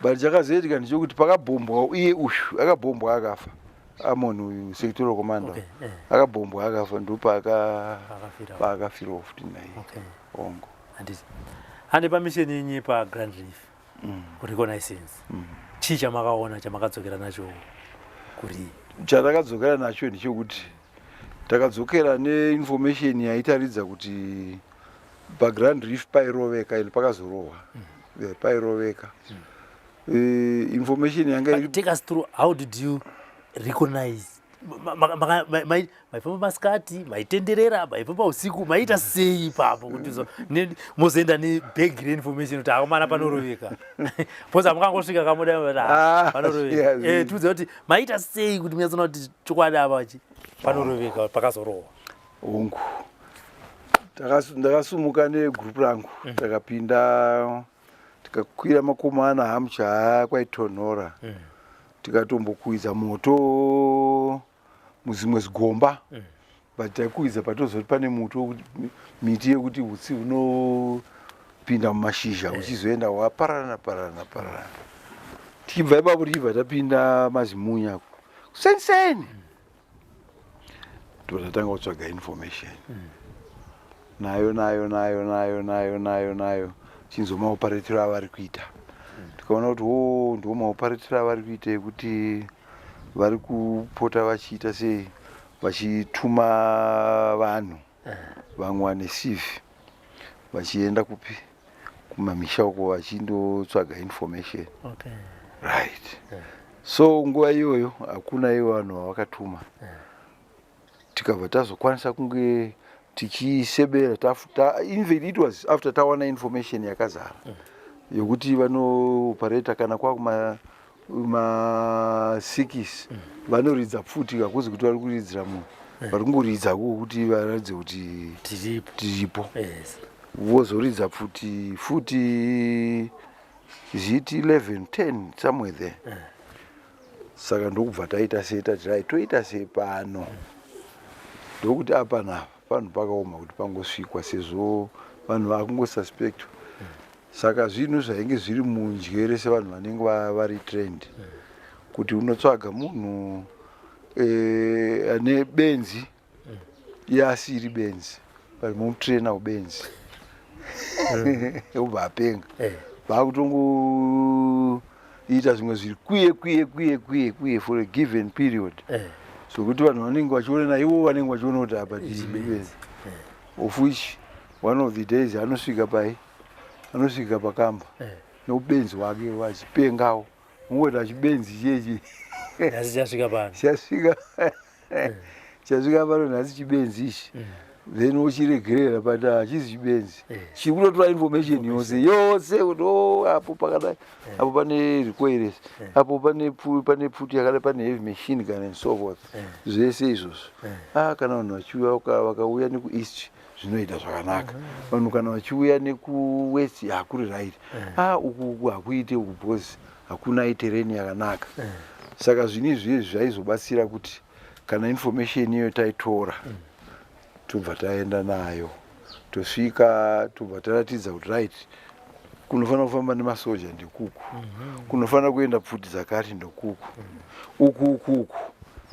But chakazoitika ndechekuti pakabhombwa iye uyu, akabhombwa akafa, Amon uyu sectoral commander. Akabhombwa akafa, Paakafira. Paakafirawo futi naye. Ongo. Handiti hande pamission yenyu paGrand Reef kureconnaissance, chii chamakaona chamakadzokera nacho kuri? Chatakadzokera nacho ndechekuti takadzokera neinformation yaitaridza kuti paGrand Reef pairoveka, ende pakazorohwa. Pairoveka. Information yanga iri But take us through, how did you recognize? Maifamba masikati, maitenderera, maifamba usiku, maita sei ipapo kuti mozoenda nebhegi reinformation kuti akomana panoroveka? Because hamukangosvika kamuda Ah, panoroveka. Tiudze kuti maita sei kuti munyatsoona kuti chokwadi apa chi panoroveka, pakazorohwa. Hongu. Ndakasumuka negroup rangu, takapinda, tikakwira makomo ana Hamucha, kwaitonhora. Tikatombokuidza moto muzimwe zigomba, but taikuidza patozoti pane muti miti yekuti utsi hunopinda mumashizha uchizoenda wapararana pararana pararana. Tichibva ipapo tichibva tapinda mazimunya kuseni, totatanga kutsvaga information nayo nayo nayo nayo nayo nayo nayo, chinzwa maoperatiro avari kuita. Tikaona kuti o, ndo maoperatiro avari kuita ekuti vari kupota vachiita sei, vachituma vanhu vamwe vane CV vachienda kupi, kumamisha uko, vachindotsvaga information. Right, so nguva iyoyo hakuna ivo vanhu vavakatuma. Tikabva tazokwanisa kunge tichisebera even it was after tawana information yakazara yokuti vanooperata kana kwakuma masikisi vanoridza pfuti. Hakuzi kuti vari kuridzira munhu, vari kungoridza kuti varatidze kuti tiripo. Tiripo. Vozoridza pfuti futi ziti 11, 10, somewhere there. Saka ndokubva taita sei, tati right, toita sei pano? Ndokuti apa napa panhu pakaoma kuti pangosvikwa sezvo vanhu vakungosuspectwa. Saka zvinhu zvainge zviri munjere sevanhu vanenge vari trained kuti unotsvaga munhu ane benzi, iye asiri benzi, but momutraina ubenzi, obva apenga. Vakutongoita zvimwe zviri kwiye kwiye kwiye kwiye kwiye for a given period, zvokuti vanhu vanenge vachiona naivo vanenge vachiona kuti apa tiri benzi. Of which one of the days anosvika pai, anosvika pakamba neubenzi hwake vachipengawo, ungoti achibenzi chechi. Nhasi chasvika pano. Chasvika, chasvika pano nhasi chibenzi ichi. Then wochiregerera, but hachizi chibenzi. Chiri kutotora information yose yose kuti o, apo pakadai, apo pane recoilless, apo pane pfuti yakadai, pane heavy machine gun and so forth, zvese izvozvo. Ah, kana vanhu vachiuya vakauya nekueast zvinoita zvakanaka, vanhu kana vachiuya nekuwest hakuri right. Ah, uku uku hakuite uku because hakuna terrain yakanaka. Saka zvinhu izvi zvaizobatsira kuti kana information iyoyo taitora, tobva taenda nayo, tosvika tobva taratidza kuti right, kunofanira kufamba nemasoja ndekuku, kunofanira kuenda pfuti dzakati ndokuku, uku uku uku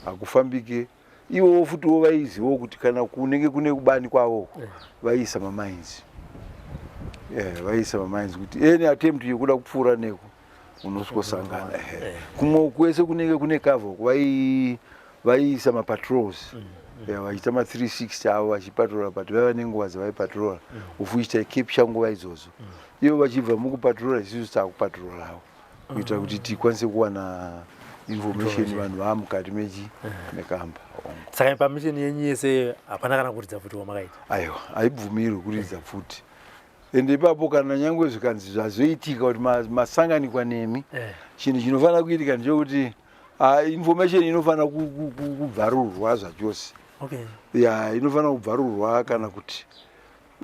hakufambike. Ivowo futiwo vaizivawo kuti kana kunenge kune kubani kwavo vaiisa mamines, yeah, vaiisa mamines kuti any attempt yekuda kupfuura neko unosvikosangana. Ehe, kumwe kwese kunenge kune cover uku vaiisa mapatrols. Yeah, vachiita ma360 avo vachipatrola, but vaiva nenguva dzavaipatrola, of which taicapture nguva idzodzo. Ivo vachibva mukupatrola, isusu takupatrolawo kuitira kuti tikwanise kuwana information vanhu vaa mukati mechi mekamba. Saka pamission yenyu yese hapana kana kuridza pfuti wamakaita? Aiwa, haibvumirwi kuridza pfuti. Ende ipapo kana nyangwe zvikanzi zvazoitika kuti masanganikwa nemi, chinhu chinofanira kuitika ndechekuti information inofanira kubvarurwa zvachose. Ya, inofanira kubvarurwa kana kuti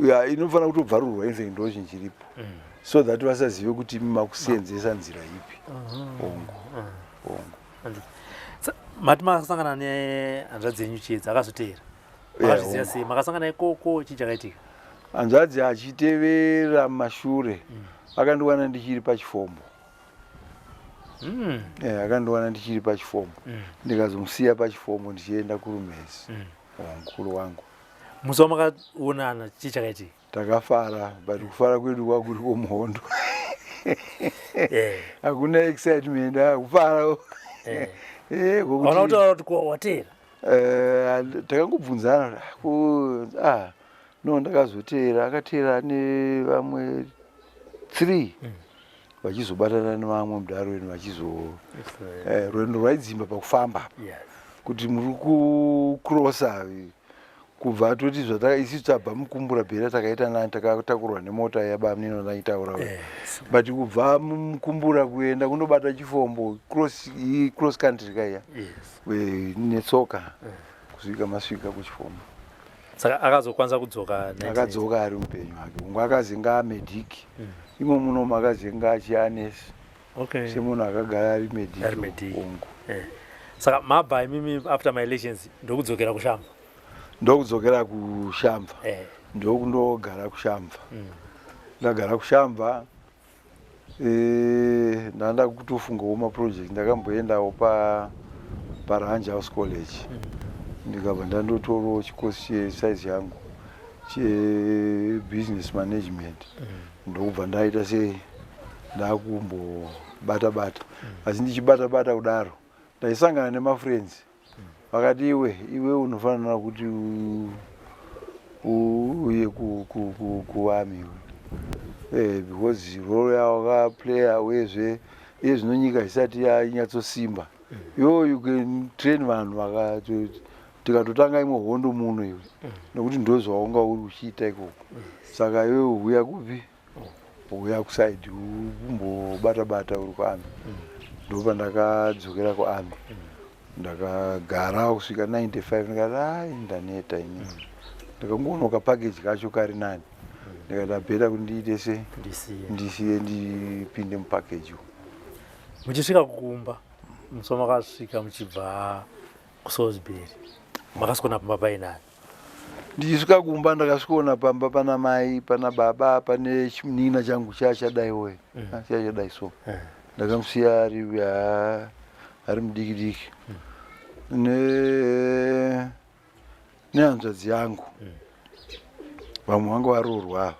ya inofanira kutobvarurwa, in fact ndo chinhu chiripo, so that vasazive kuti imi makusenzesa nzira ipi. Hongu, hongu. Mati makasangana nehanzvadzi yenyu Chiedza akazoteera. Makazviziva sei? Makasangana ikoko? Chii chakaitika? Hanzvadzi achitevera mashure, akandiwana ndichiri pachifombo. Akandiwana ndichiri pachifombo, ndikazomusiya pachifombo ndichienda kuRumhezi. Mukuru wangu. Musi wamakaonana, chii chakaitika? Takafara, but kufara kwedu kwakuri kwomuhondo. Hakuna excitement, kufara. Hauna kutaura kuti ko wateera? Takangobvunzana ku no, ndakazoteera, akateera nevamwe three, vachizobatana nevamwe muDarwin, vachizo rwendo rwaidzimba pakufamba, kuti muri kucrossa kubva toti zvataka isi tabva mukumbura bhera, takaita nani, takatakurwa nemota yabamunino ndaitaura, but kubva mukumbura kuenda kundobata chifombo, cross country kaiya, netsoka kusvika masvika kuchifombo. Saka akazokwanisa kudzoka 1980? Akadzoka ari mupenyu hake. Ungu akazenga amedic imo muno, akazenga achianesi semunhu akagara ari medic. Ari medic. Ungu. Saka mabva imimi after my elections ndokudzokera kuShamva? Ndokudzokera kuShamva. Ndokundogara kuShamva. Ndagara kuShamva, ndanda kutofungawo maproject. Ndakamboendawo paRange House College, ndikabva ndandotorawo chikosi chesize yangu chebusiness management. Ndokubva ndaita sei, ndakumbobata bata. Asi ndichibata bata kudaro, ndaisangana nemafriends vakati, "Iwe, iwe unofanira kuti uye kuarmy iwe, because role yawakaplaya, uyezve iye zvino nyika isati yanyatsosimba, iwe you can train vanhu tikatotanga imwe hondo muno iwe, nekuti ndo zvaunga uri uchiita ikoko. Saka iwe uya kupi, uya kuside, umbobata bata uri kuarmy." Ndopandakadzokera kuarmy. Ndakagara kusvika 95. Ndikati, "Ai, ndaneta ini." Ndakangoona kapackage kacho kari nani, ndikati, "Abetter kuti ndiite sei, Ndisiye. ndisiye, ndipinde mupackage umu." Muchisvika kumba, musi wamakasvika muchibva kuSalisbury, makasvikona pamba painani? Ndichisvika kumba, ndakasvikoona pamba pana mai, pana baba, pane chimunina changu chachadaiwoye, chachadai so. Ndakamusiya ari ari mudiki diki, nehanzvadzi yangu. Vamwe vanga varoorwa ava,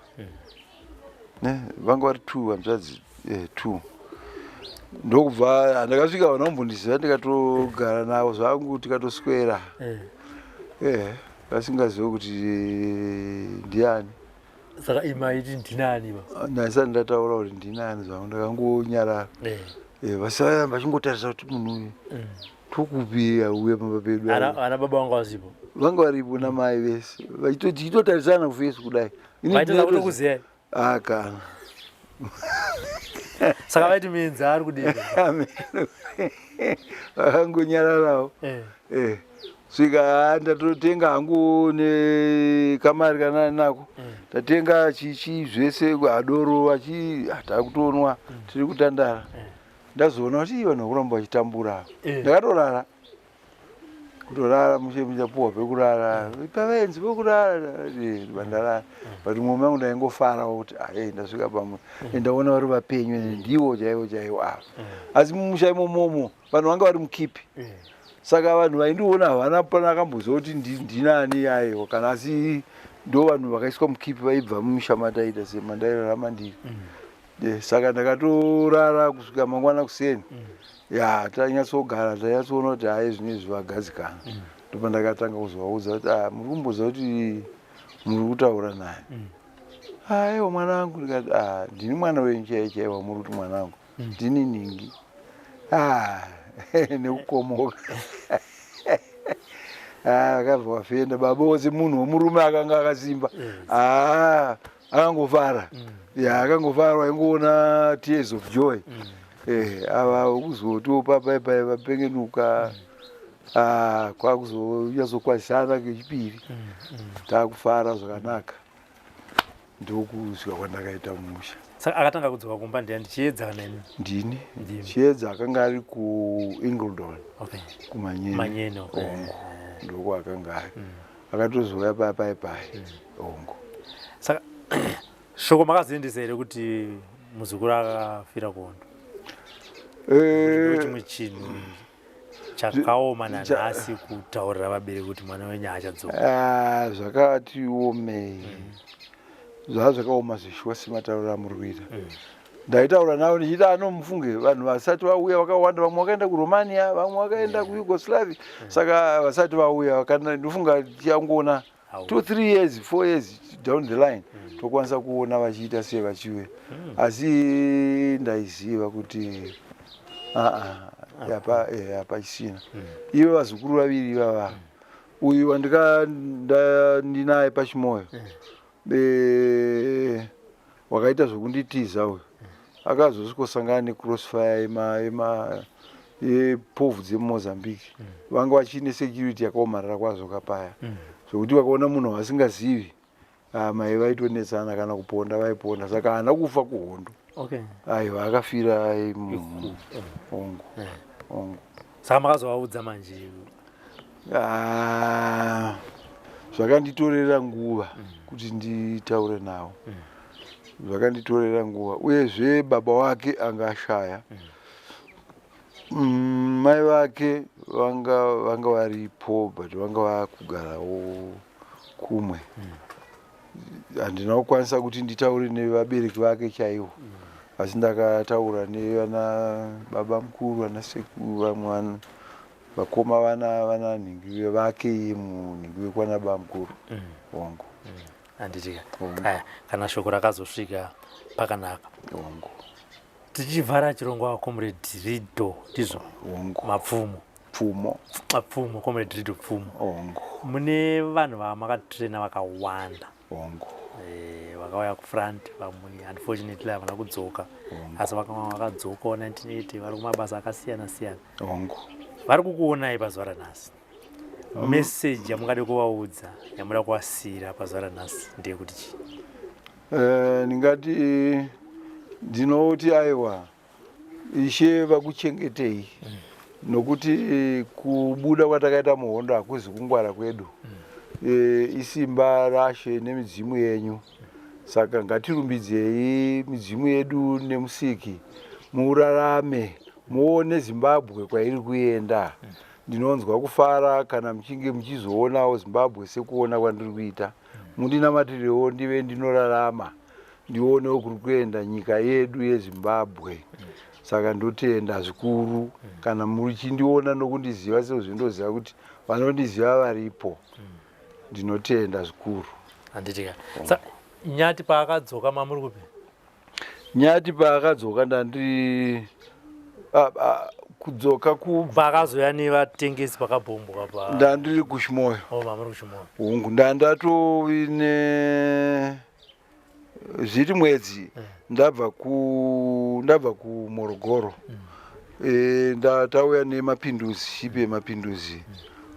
ne vanga vari two hanzvadzi, two. Ndokubva handakasvika, vana kumbondiziva. Ndikatogara navo zvangu, tikatoswera, vasingazivi kuti ndiani. Saka imaiti ndinani ba? Ndasati ndataura kuti ndinani zvangu, ndakangonyarara. Vasara vachingotarisa kuti munhu uyu tokupi auya pamba pedu. Ana baba vanga vasipo? Vanga varipo namai vese, tichitotarisana kuface kudai. Ini vaita kutokuziyai? Ah, kana. Saka vaiti menzi ari kudii? Vakangonyararawo. Svika ndatotenga hangu nekamari kana nako, ndatenga chichi zvese, adoro achi takutonwa, tiri kutandara. Ndazoona kuti ii, vanhu vakuramba vachitambura. Ndakatorara, kutorara mushe, muchapuwa pekurara pavaenzi pekurara, vandarara. But mumwe mangu ndaingofarawo kuti ae, ndasvika pamwe, ndaona vari vapenyu, ende ndivo chaivo chaivo ava. Asi mumusha imomomo vanhu vanga vari mukipi, saka vanhu vaindiona havana pana akamboziva kuti ndinani. Aiwa kana, asi ndo vanhu vakaiswa mukipi vaibva mumisha mataita semandairarama ndiri. Saka ndakatorara kusvika mangwana kuseni. Ya, tanyatsogara, tanyatsoona kuti hai, zvinezvi vagadzikana. Ndopa ndakatanga kuzovaudza kuti, "Ah, muri kumboziva kuti muri kutaura naye?" "Aiwa, mwana wangu." Ndikati, "Ah, ndini mwana wenyu chaiye chaiye wamuri kuti mwana wangu, ndini ningi." Ah, nekukomoka. Ah, akabva wafenda baba wose, munhu wemurume akanga akasimba. Ah. Akangofara. Ya, akangofara, waingoona tears of joy. Ava kuzotopa pai pai vapengenuka. Ah, kwakuzonyatsokwanisana kechipiri. Takufara zvakanaka. Ndokusvika kwandakaita mumusha. Saka akatanga kudzoka kumba ndiani, Chiedza kana imi? Ndini. Ndimi. Chiedza akanga ari kuIngledon. Kumanyene. Manyene, okay. Ongo. Ndokwaakanga ari. Akatozouya paya pai pai. Ongo. Saka shoko makazoendesa here kuti muzukuru akafira kuhondo? Ndo chimwe chinhu chakaoma nanhasi kutaurira vabereki kuti mwana wenyu haachadzoka. Ah, zvakati omei. Zvava zvakaoma zveshuwa sematauriro amuri kuita. Ndaitaura navo ndichiti ano mufunge vanhu vasati vauya vakawanda, vamwe vakaenda kuRomania, vamwe vakaenda kuYugoslavia, saka vasati vauya kana ndofunga tichangoona 2 3 years, 4 years down the line tokwanisa kuona vachiita sei vachiuya. Asi ndaiziva kuti aa yapa hapachisina. Ivo vazukuru vaviri ivava, uyu wandika ndinaye pachimoyo, wakaita zvekunditiza uyu, akazosvikosangana necrossfire yema yepovhu dzemuMozambique. Vanga vachine security yakaomarara kwazvo kapaya, zvokuti vakaona munhu wasingazivi, ah, mai vaitonetsana, kana kuponda vaiponda. Saka haana kufa kuhondo. Aiwa, akafira ongo ongo. Saka makazovaudza manje? Ah, zvakanditorera nguva kuti nditaure navo. Zvakanditorera nguva. Uyezve baba wake anga ashaya. Mai vake vanga varipo, but vanga vakugarawo kumwe. Handina kukwanisa kuti nditaure nevabereki vake chaivo, asi ndakataura nevana baba mukuru, vana sekuru, vamwe vakoma, vana nhingi vake, iye munhingi wekwana baba mukuru. Hongu. Handitika. Aya, kana shoko rakazosvika pakanaka. Hongu. Tichivhara chirongwa, Comrade Rido, ndizvo? Hongu. Mapfumo. Pfumo. Mapfumo, Comrade Rido Pfumo. Hongu. Mune vanhu vamakatraina vakawanda. Hongu. Vakauya kufront, vamwe unfortunately havana kudzoka, asi vakamwe vakadzokawo 1980 vari kumabasa akasiyana siyana. Hongu. Vari kukuonai pazuva ranhasi. Meseji yamungade kuvaudza, yamuda kuvasiyira pazuva ranhasi ndeyekuti chii? Ndingati ndinoti aiwa, Ishe vakuchengetei, nokuti kubuda kwatakaita muhondo hakuzi kungwara kwedu. Isimba raShe nemidzimu yenyu. Saka ngatirumbidzei midzimu yedu nemusiki. Murarame muone Zimbabwe kwairi kuenda. Ndinonzwa kufara kana muchinge muchizoonawo Zimbabwe sekuona kwandiri kuita. Mundinamatirewo ndive ndinorarama ndionewo kuri kuenda nyika yedu yeZimbabwe. Saka ndotenda zvikuru kana muchindiona nokundiziva sezvindoziva kuti vanondiziva varipo. Ndinotenda zvikuru. Handitika. Sa Nyati paakadzoka mamuri kupi? Nyati paakadzoka ndandiri kudzoka ku Paakazoya nevatengesi pakabhombwa pa Ndandiri kuChimoyo. Oh, mamuri kuChimoyo. Hongu, ndandatovi ne zviri mwedzi ndabva kuMorogoro. Ndatauya nemapinduzi, shipi yemapinduzi.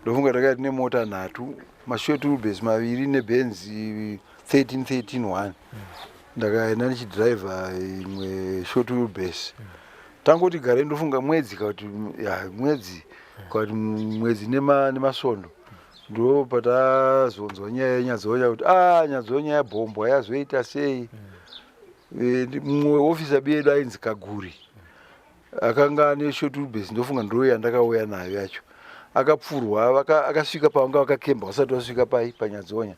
Ndofunga takaita nemota nhatu, mashort wheelbase maviri neBenzi 13 13 1. Ndakaenda ndichidhiraivha imwe short wheelbase. Tangoti gare, ndofunga mwedzi kakuti ya mwedzi kakuti mwedzi nemasvondo, ndo patazonzwa nyaya yeNyadzonya kuti a Nyadzonya yabhombwa, yazoita sei. Mumwe ofisa yedu ainzi Kaguri akanga ane short wheelbase, ndofunga ndo yandakauya nayo yacho. Akapfurwa, akasvika pavanga vakakemba vasati vasvika pai paNyadzonya.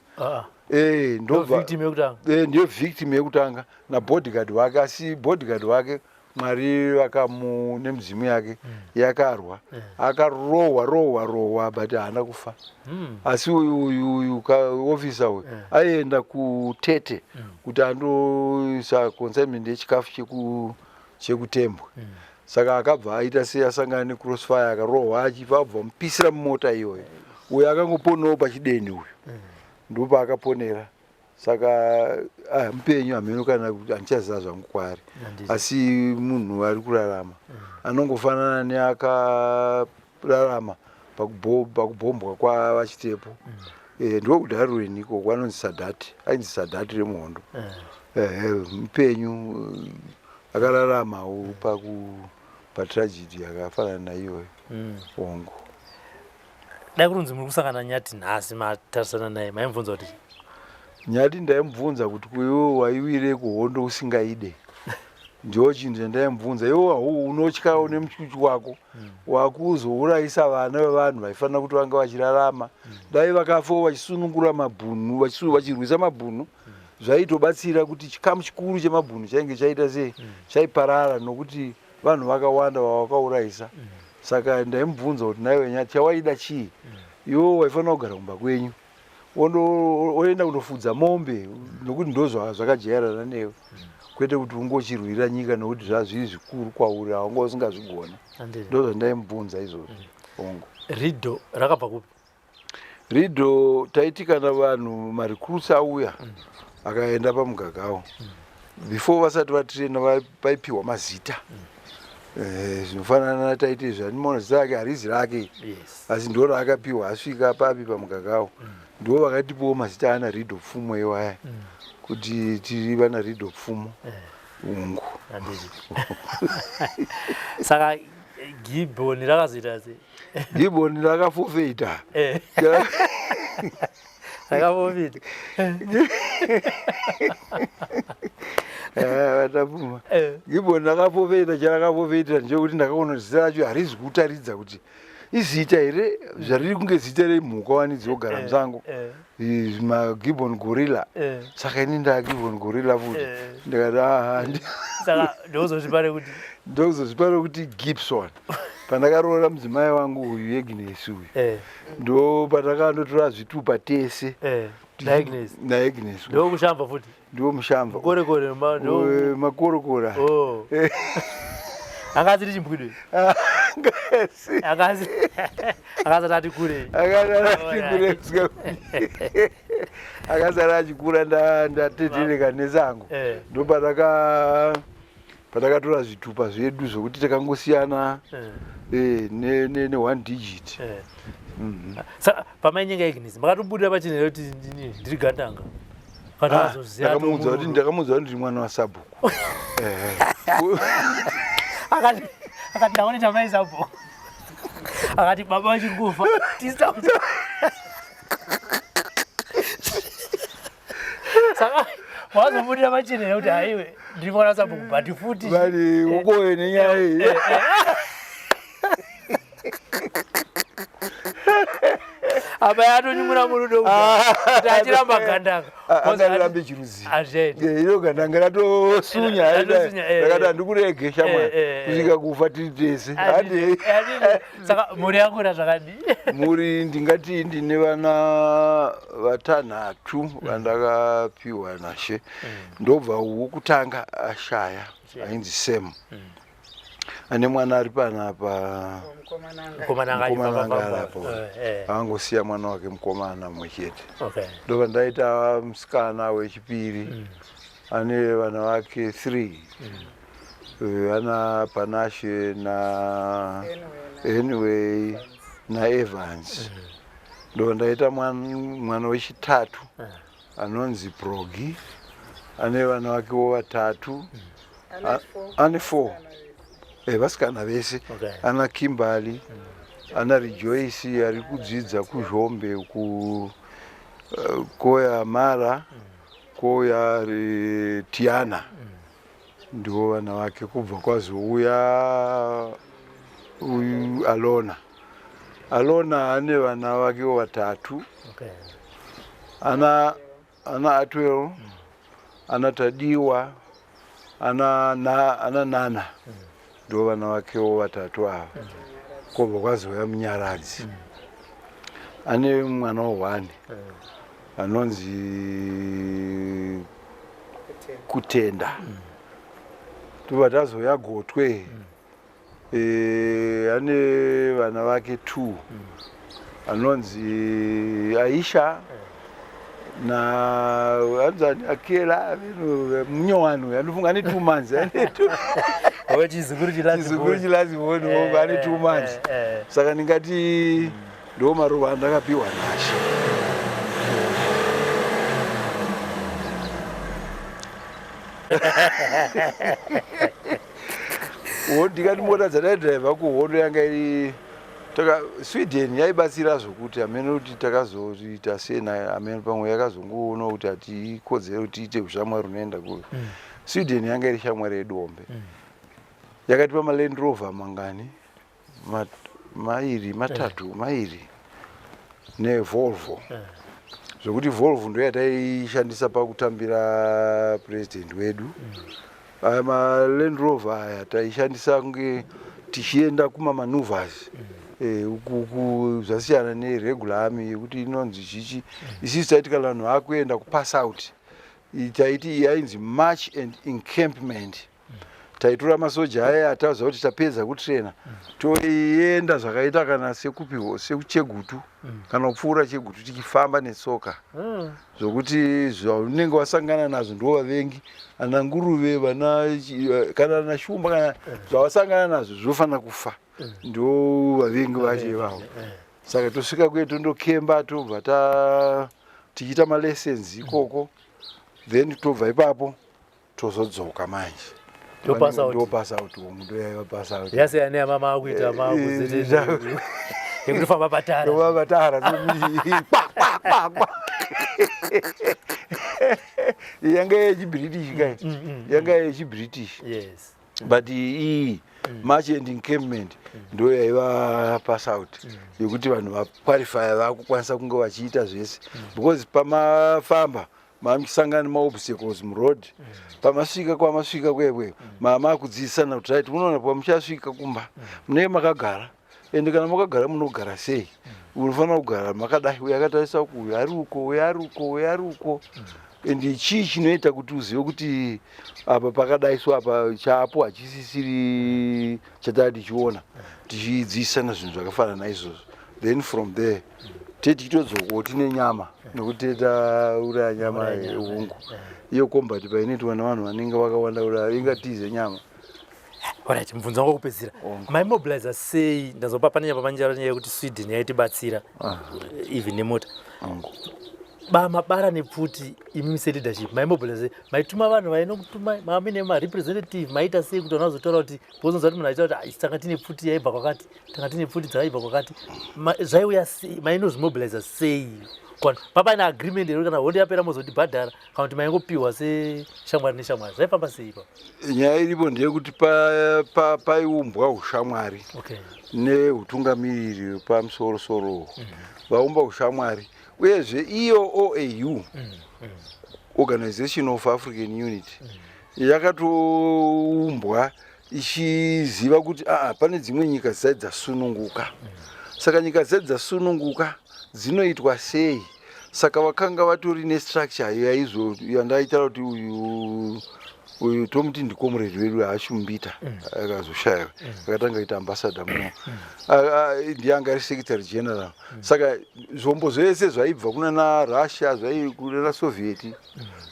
Ndo victim yekutanga. Ndiyo victim yekutanga nabodyguard wake. Asi bodyguard wake, Mwari vakamu nemidzimu yake yakarwa, akarohwa rohwa rohwa, but haana kufa. Asi uyu officer uyu aienda kuTete kuti andoisa consignment yechikafu chekutembwa. Saka akabva aita sei, asangana necrossfire, akarohwa achifa, abva mupisira mumota iyoyo. Uyu akangoponawo pachideni, uyu ndopaakaponera. Saka ah, mupenyu hameno kana kuti handichaziva zvangu kwaari, asi munhu ari kurarama anongofanana neakararama pakubhombwa kwaVaChitepo. Ndiko kuDarwin ikoko, anonzi Sadati, ainzi Sadati remuhondo. Mupenyu, akararamawo patragedy yakafanana naiyoyo. Hongu. Dai kunonzi muri kusangana Nyati nhasi, matarisana naye, maimubvunza kuti? Nyati ndaimubvunza kuti kuiwe waiwire kuhondo usingaide. Ndiyo chinhu chandaimubvunza. Iwe unotyawo nemuchuchu wako, wakuzourayisa vana vevanhu vaifanira kuti vanga vachirarama. Dai vakafawo vachisunungura mabhunu, vachirwisa mabhunu, zvaitobatsira kuti chikamu chikuru chemabhunu chainge chaita sei, chaiparara, nokuti vanhu vakawanda vavakaurayisa. Saka ndaimubvunza kuti naiwe Nyati, chawaida chii? Iwe waifanira kugara kumba kwenyu, oenda kundofudza mombe, nokuti ndo zvakajairana newe, kwete kuti ungochirwira nyika nokuti zvazviri zvikuru kwauri, haunga usingazvigona. Ndo zvandaimubvunza izvozvo. Hongu. Rido rakabva kupi? Rido taiti kana vanhu marecruits auya, akaenda pamugagawo, before vasati vatraina vaipiwa mazita. Zvinofanana taiti zvanimoona zita rake harizi rake, asi ndo raakapiwa asvika papi pamugagawo. Ndo vakatipiwo mazita ana Rido Pfumo iwaya, kuti tiri vana Rido Pfumo. Ungu. Handiti. Saka Gibhoni rakazoita sei? Gibhoni rakafofeita. Rakafofeita. Vatapfuma. Gibhoni rakafofeita. Charakafofeita ndechekuti ndakaona kuti zita racho harizi kutaridza kuti izita here, zvariri kunge zita remhuka wani dzinogara musango, magibbon gorilla. Saka ini ndagibbon gorilla futi. Ndikati aha. Saka ndozozvipa rekuti? Ndozozvipa rekuti Gibson. Pandakaroora mudzimai wangu uyu, Agnes uyu, ndo patakandotora zvitupa tese. NaAgnes? NaAgnes. Ndokushamba futi? Ndiwo mushamba. Korekore. Makorokora. Oh. Anga asiri chimbwido? Akasati ati kure? Akasati kure, akasara achikura ndatetereka nesango. Ndo patakatora zvitupa zvedu zvokuti takangosiyana ne one digit. Saka pamainyenga Agnes, makatobudira pachena kuti ndiri gandanga? Kana azoziva? Ndakamuudza kuti ndiri mwana wasabhuku. Akati ndaone tamai sabhuku, akati baba vachiri kufa tisa. Saka wazobudira pachena kuti haiwe, ndiri mwana wasabhuku, but futi vari ukoye nenyaya iyi. Apa yatonyumura murudo kuti achiramba gandanga. Angarirambe chiruzi? Hazvichaiti. Iro gandanga ratosunya. Ratosunya, Ndakati handikurege shamwari, kusvika kufa tiri tese, handei. Saka mhuri yakura zvakadii? Mhuri ndingati ndine vana vatanhatu vandakapiwa nashe. Ndobva wokutanga ashaya, ainzi Sam, ane mwana ari panapa. Mukomana anga Mukomana anga achifamba. aripo. Angosiya mwana wake mukomana mumwe chete. Ndobva ndaita musikana wechipiri, ane vana vake 3, vana Panashe na Anyway naEvans. Ndobva ndaita mwana wechitatu anonzi Progi, ane vana vakewo vatatu. Ane 4, vasikana vese. Ana Kimberly, ana Rejoice ari kudzidza kuZhombe ku koya Mara, koya Tiana. Ndivo vana vake. Kubva kwazouya uyu Alona. Alona ane vana vakewo vatatu. Ana Atwell, ana Tadiwa, ana Nana. Ndo vana vakewo vatatu ava. Kwobva kwazouya Munyaradzi, ane mwana wa1 anonzi Kutenda. Tobva tazouya Gotwe, ane vana vake 2, anonzi Aisha. Na anzani akela munyowani uyu andifunga ane 2 months, ane chizukuru. Chizukuru chilaziboni ane 2 months. Saka ndingati ndo maruva andakapiwa nashe. Ndikati mota dzataidhiraivha kuhondo yanga iri taka Sweden yaibatsira zvokuti hamene kuti takazoita sei nayo, hamene pamwe yakazongoona kuti hatikodzeri kuti tiite ushamwari unoenda ku Sweden. Yanga iri shamwari yedu hombe. Yakatipa maLand Rover mangani? Mairi, matatu, mairi neVolvo, zvokuti Volvo ndo yataishandisa pakutambira president wedu. Aya maLand Rover aya taishandisa kunge tichienda kumamaneuvers. Uku zvasiyana neregular army yekuti inonzi chichi. Isisi taiti kana vanhu vakuenda kupass out, taiti yainzi march and encampment. Taitora masoja aya ataziva kuti tapedza kutraina, toenda zvakaita kana sekupiwo sekuChegutu kana kupfuura Chegutu, tichifamba netsoka, zvokuti zvaunenge wasangana nazvo ndo vavengi, ana nguruve, vana kana ana shumba, kana zvawasangana nazvo zvinofanira kufa, ndo vavengi vacho ivavo. Saka tosvika kuye, tondokemba, tobva ta tichiita malessons ikoko, then tobva ipapo tozodzoka manje. Topass out. Ndopass out umu, ndoyaiva pass out. Yasiyana neyamama akuita yekutofamba patara. Ndova patara, kwa kwa kwa kwa. Yanga yechiBritish kai, yanga yechiBritish. But iyi march and encampment ndo yaiva pass out yekuti vanhu vaqualifya, vakukwanisa kunge vachiita zvese, because pamafamba mamusangana nemaobstacles muroad. Pamasvika kwamasvika kwekwe, mamakudzidzisana kuti right, munoona pamuchasvika kumba munenge makagara, ende kana makagara munogara sei? Unofanira kugara makadai, uyo akatarisa uku, uyo ari uko, uyo ari uko, uyo ari uko. Ende chii chinoita kuti uzive kuti apa pakadaiswa, apa chapo hachisisiri chataa tichiona? Tichidzidzisana zvinhu zvakafanana naizvozvo. Then from there te tichitodzokawo tine nyama, nekuti tauraya nyama. Uraya nyama. Hungu, iyo combat painoitwa nevanhu vanenge vakawanda kudaro ingatize nyama. Alright, mubvunzo wangu wekupedzisira. Hongu. Maimobiliza sei? Ndazopa pane nyamba manjaro nyaya yekuti Sweden yaitibatsira even nemota. Hongu. Mabara nepfuti, imimi seleadership maimobiliza, maituma vanhu vainokutuma, mamuine marepresentative, maita sei kuti vanhu vazotaura kuti bozonza kuti munhu aitaura kuti, "Ah, tanga tine pfuti yaibva kwakati, tanga tine pfuti dzakaibva kwakati"? Zvaiuya sei? Mainozvimobiliza sei? Papaine agreement here kana hondo yapera mozotibhadhara, kana kuti maingopiwa seshamwari neshamwari? Zvaifamba sei ipapo? Nyaya iripo ndeyekuti paiumbwa ushamwari neutungamiriri pamusorosoro. Vaumba ushamwari, uyezve iyo OAU, Organization of African Unity, yakatoumbwa ichiziva kuti aa pane dzimwe nyika dzisati dzasununguka. Saka nyika dzisati dzasununguka dzinoitwa sei? Saka vakanga vatori nestructure yaizvo yandaitaura kuti uyu uyu tomuti ndicomrade wedu Hashumbita, akazoshaya, akatanga kuita ambassador muno. Ndiye anga ari secretary general. Saka zvombo zvese zvaibva kunana Russia, zvai kunana Soviet,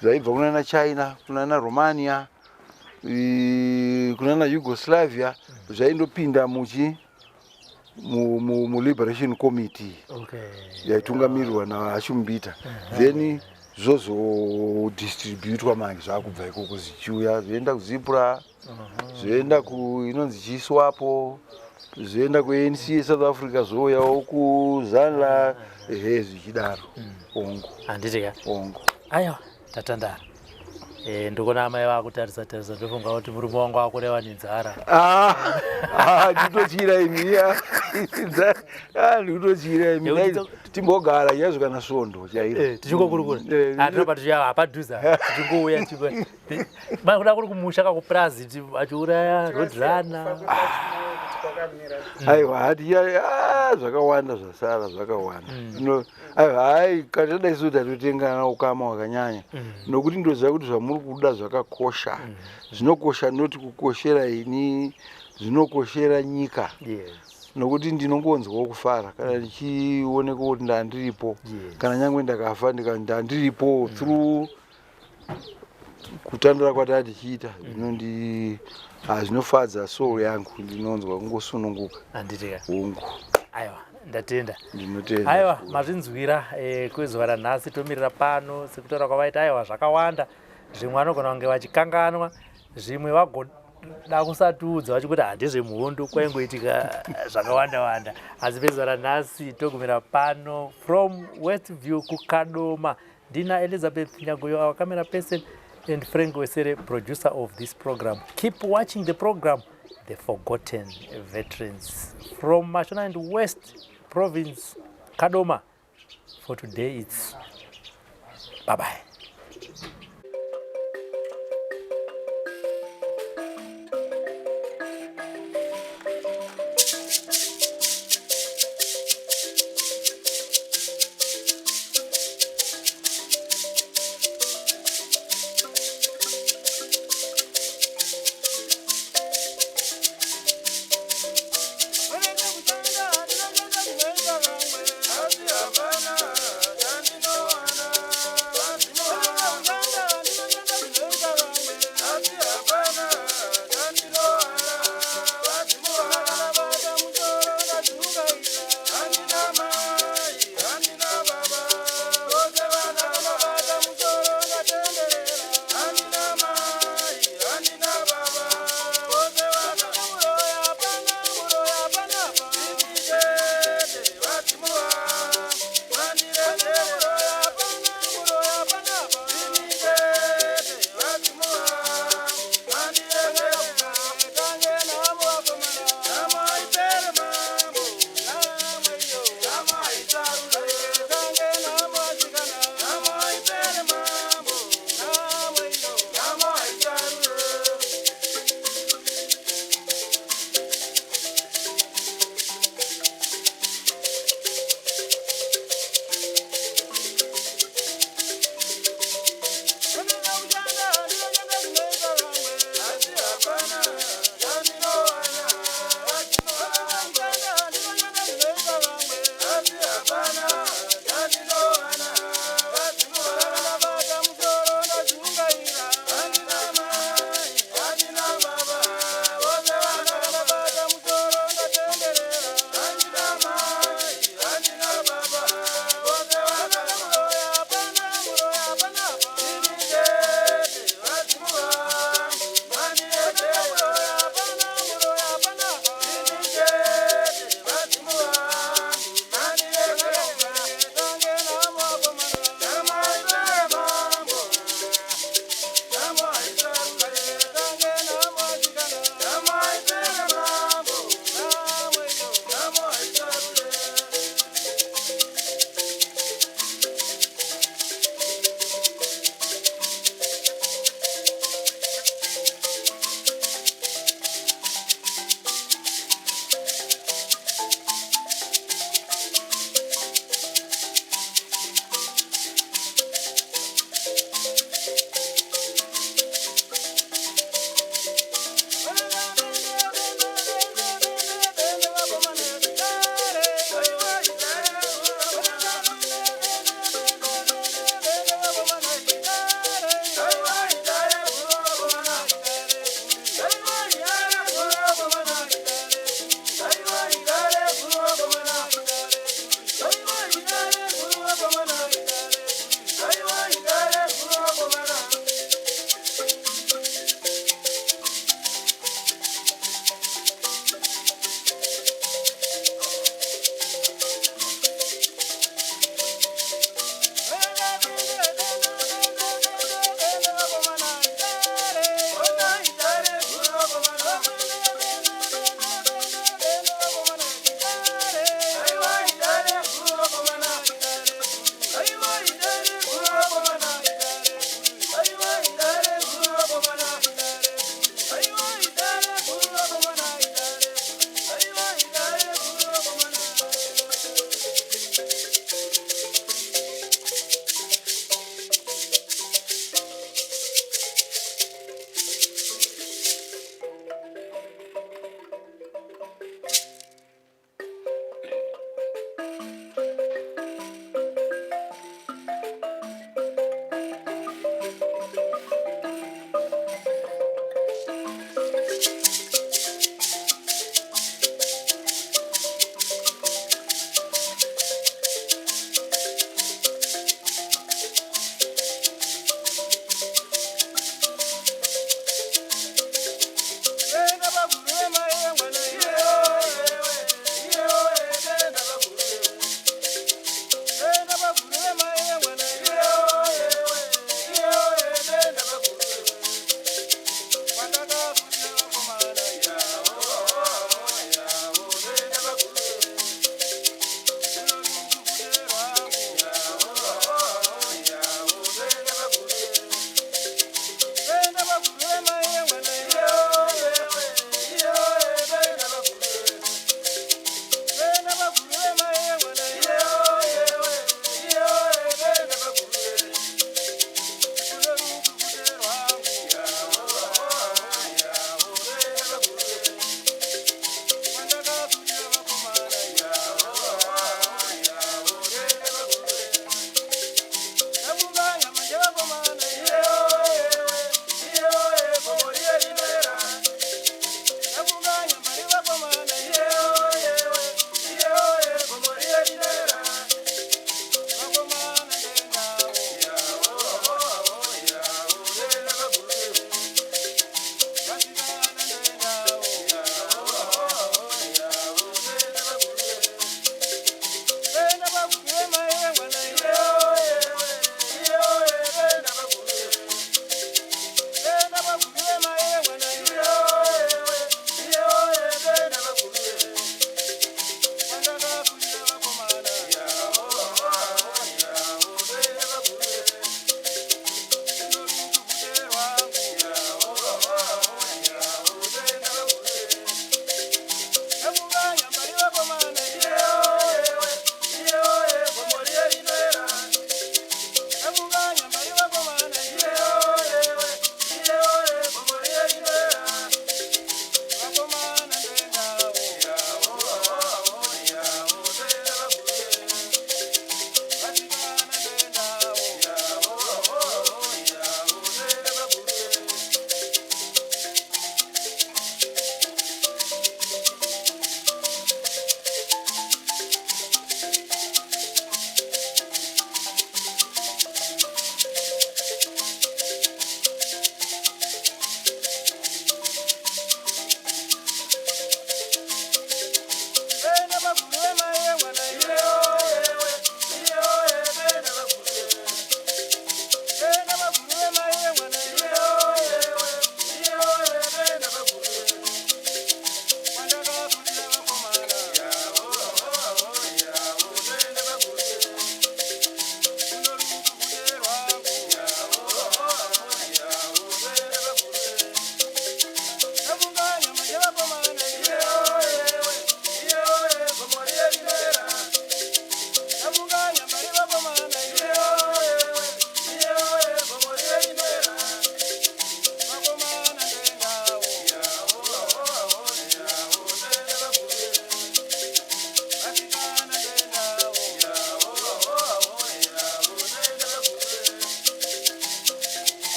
zvaibva kunana China, kunana Romania, kunana Yugoslavia, zvaindopinda muchi muliberation committee yaitungamirirwa naHashumbita. Then zvozodistributwa manje, zvakubva ikoko zvichiuya, zvoenda kuZIPRA, zvoenda ku inonzi chiSWAPO, zvoenda kuANC South Africa, zvouyawo kuZANLA, ehe, zvichidaro. Ongo. Handiti ka? Ongo. Aiwa, tatandara. Ndikuona amai vakutarisa tarisa, ndofunga kuti murume wangu akureva nenzara. Ah, ah, ndikutotyira imi. Ah, ndikutotyira imi. Nekuti Timbogara chaizvo kana svondo chairo. Tichingokurukura. Tinopa tichiya hapadhuze, tichingouya kuda kuri kumusha kakupurazi, achiuraya roadrunner. Aiwa, hati zvakawanda zvasara, zvakawanda. No, aiwa, hai, kana tadai so tatotengana ukama hwakanyanya, nokuti ndoziva kuti zvamuri kuda zvakakosha, zvinokosha, noti kukoshera ini, zvinokoshera nyika. Nokuti ndinongonzwawo kufara kana ndichioneka kuti ndandiripo. Kana nyangwe ndakafa ndandiripo through kutandara kwataa tichiita, zvinondi zvinofadza soul yangu, ndinonzwa kungosununguka. Handitika? Hongu. Aiwa, ndatenda. Ndinotenda. Aiwa, mazvinzwira kwezuva ranhasi. Tomirira pano sekutaura kwavaita. Aiwa, zvakawanda zvimwe vanogona kunge vachikanganwa, zvimwe vagoda kusatiudza vachikuti handezvemuhondo, kwaingoitika zvakawanda wanda. Asi pezuva ranhasi togumira pano from Westview kuKadoma. Ndina Elizabeth Nyagoyo, our camera person, and Frank Wesere, producer of this program. Keep watching the program, The Forgotten Veterans, from Mashonaland West Province, Kadoma. For today it's bye bye. Asi hapana chandinowana.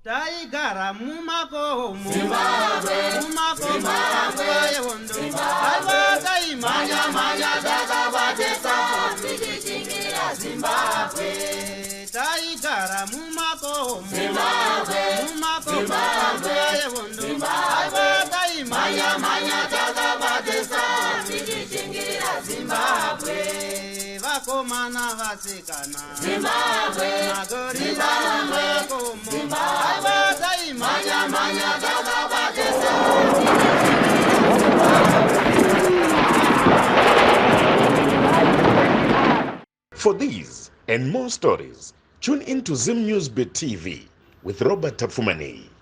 Taigara mumakomo, mumakomo panguva yehondo. Aiwa taimhanya mhanya takabate tichishingirira Zimbabwe. Taigara mumakomo, mumakomo panguva yehondo. Aiwa taimhanya mhanya takabate tichishingirira Zimbabwe. Vakomana vasikana, Zimbabwe, magorira mumakomo. Aiwa taimhanya mhanya takabate. For these and more stories, tune in to Zim News Bit TV with Robert Tapfumaneyi.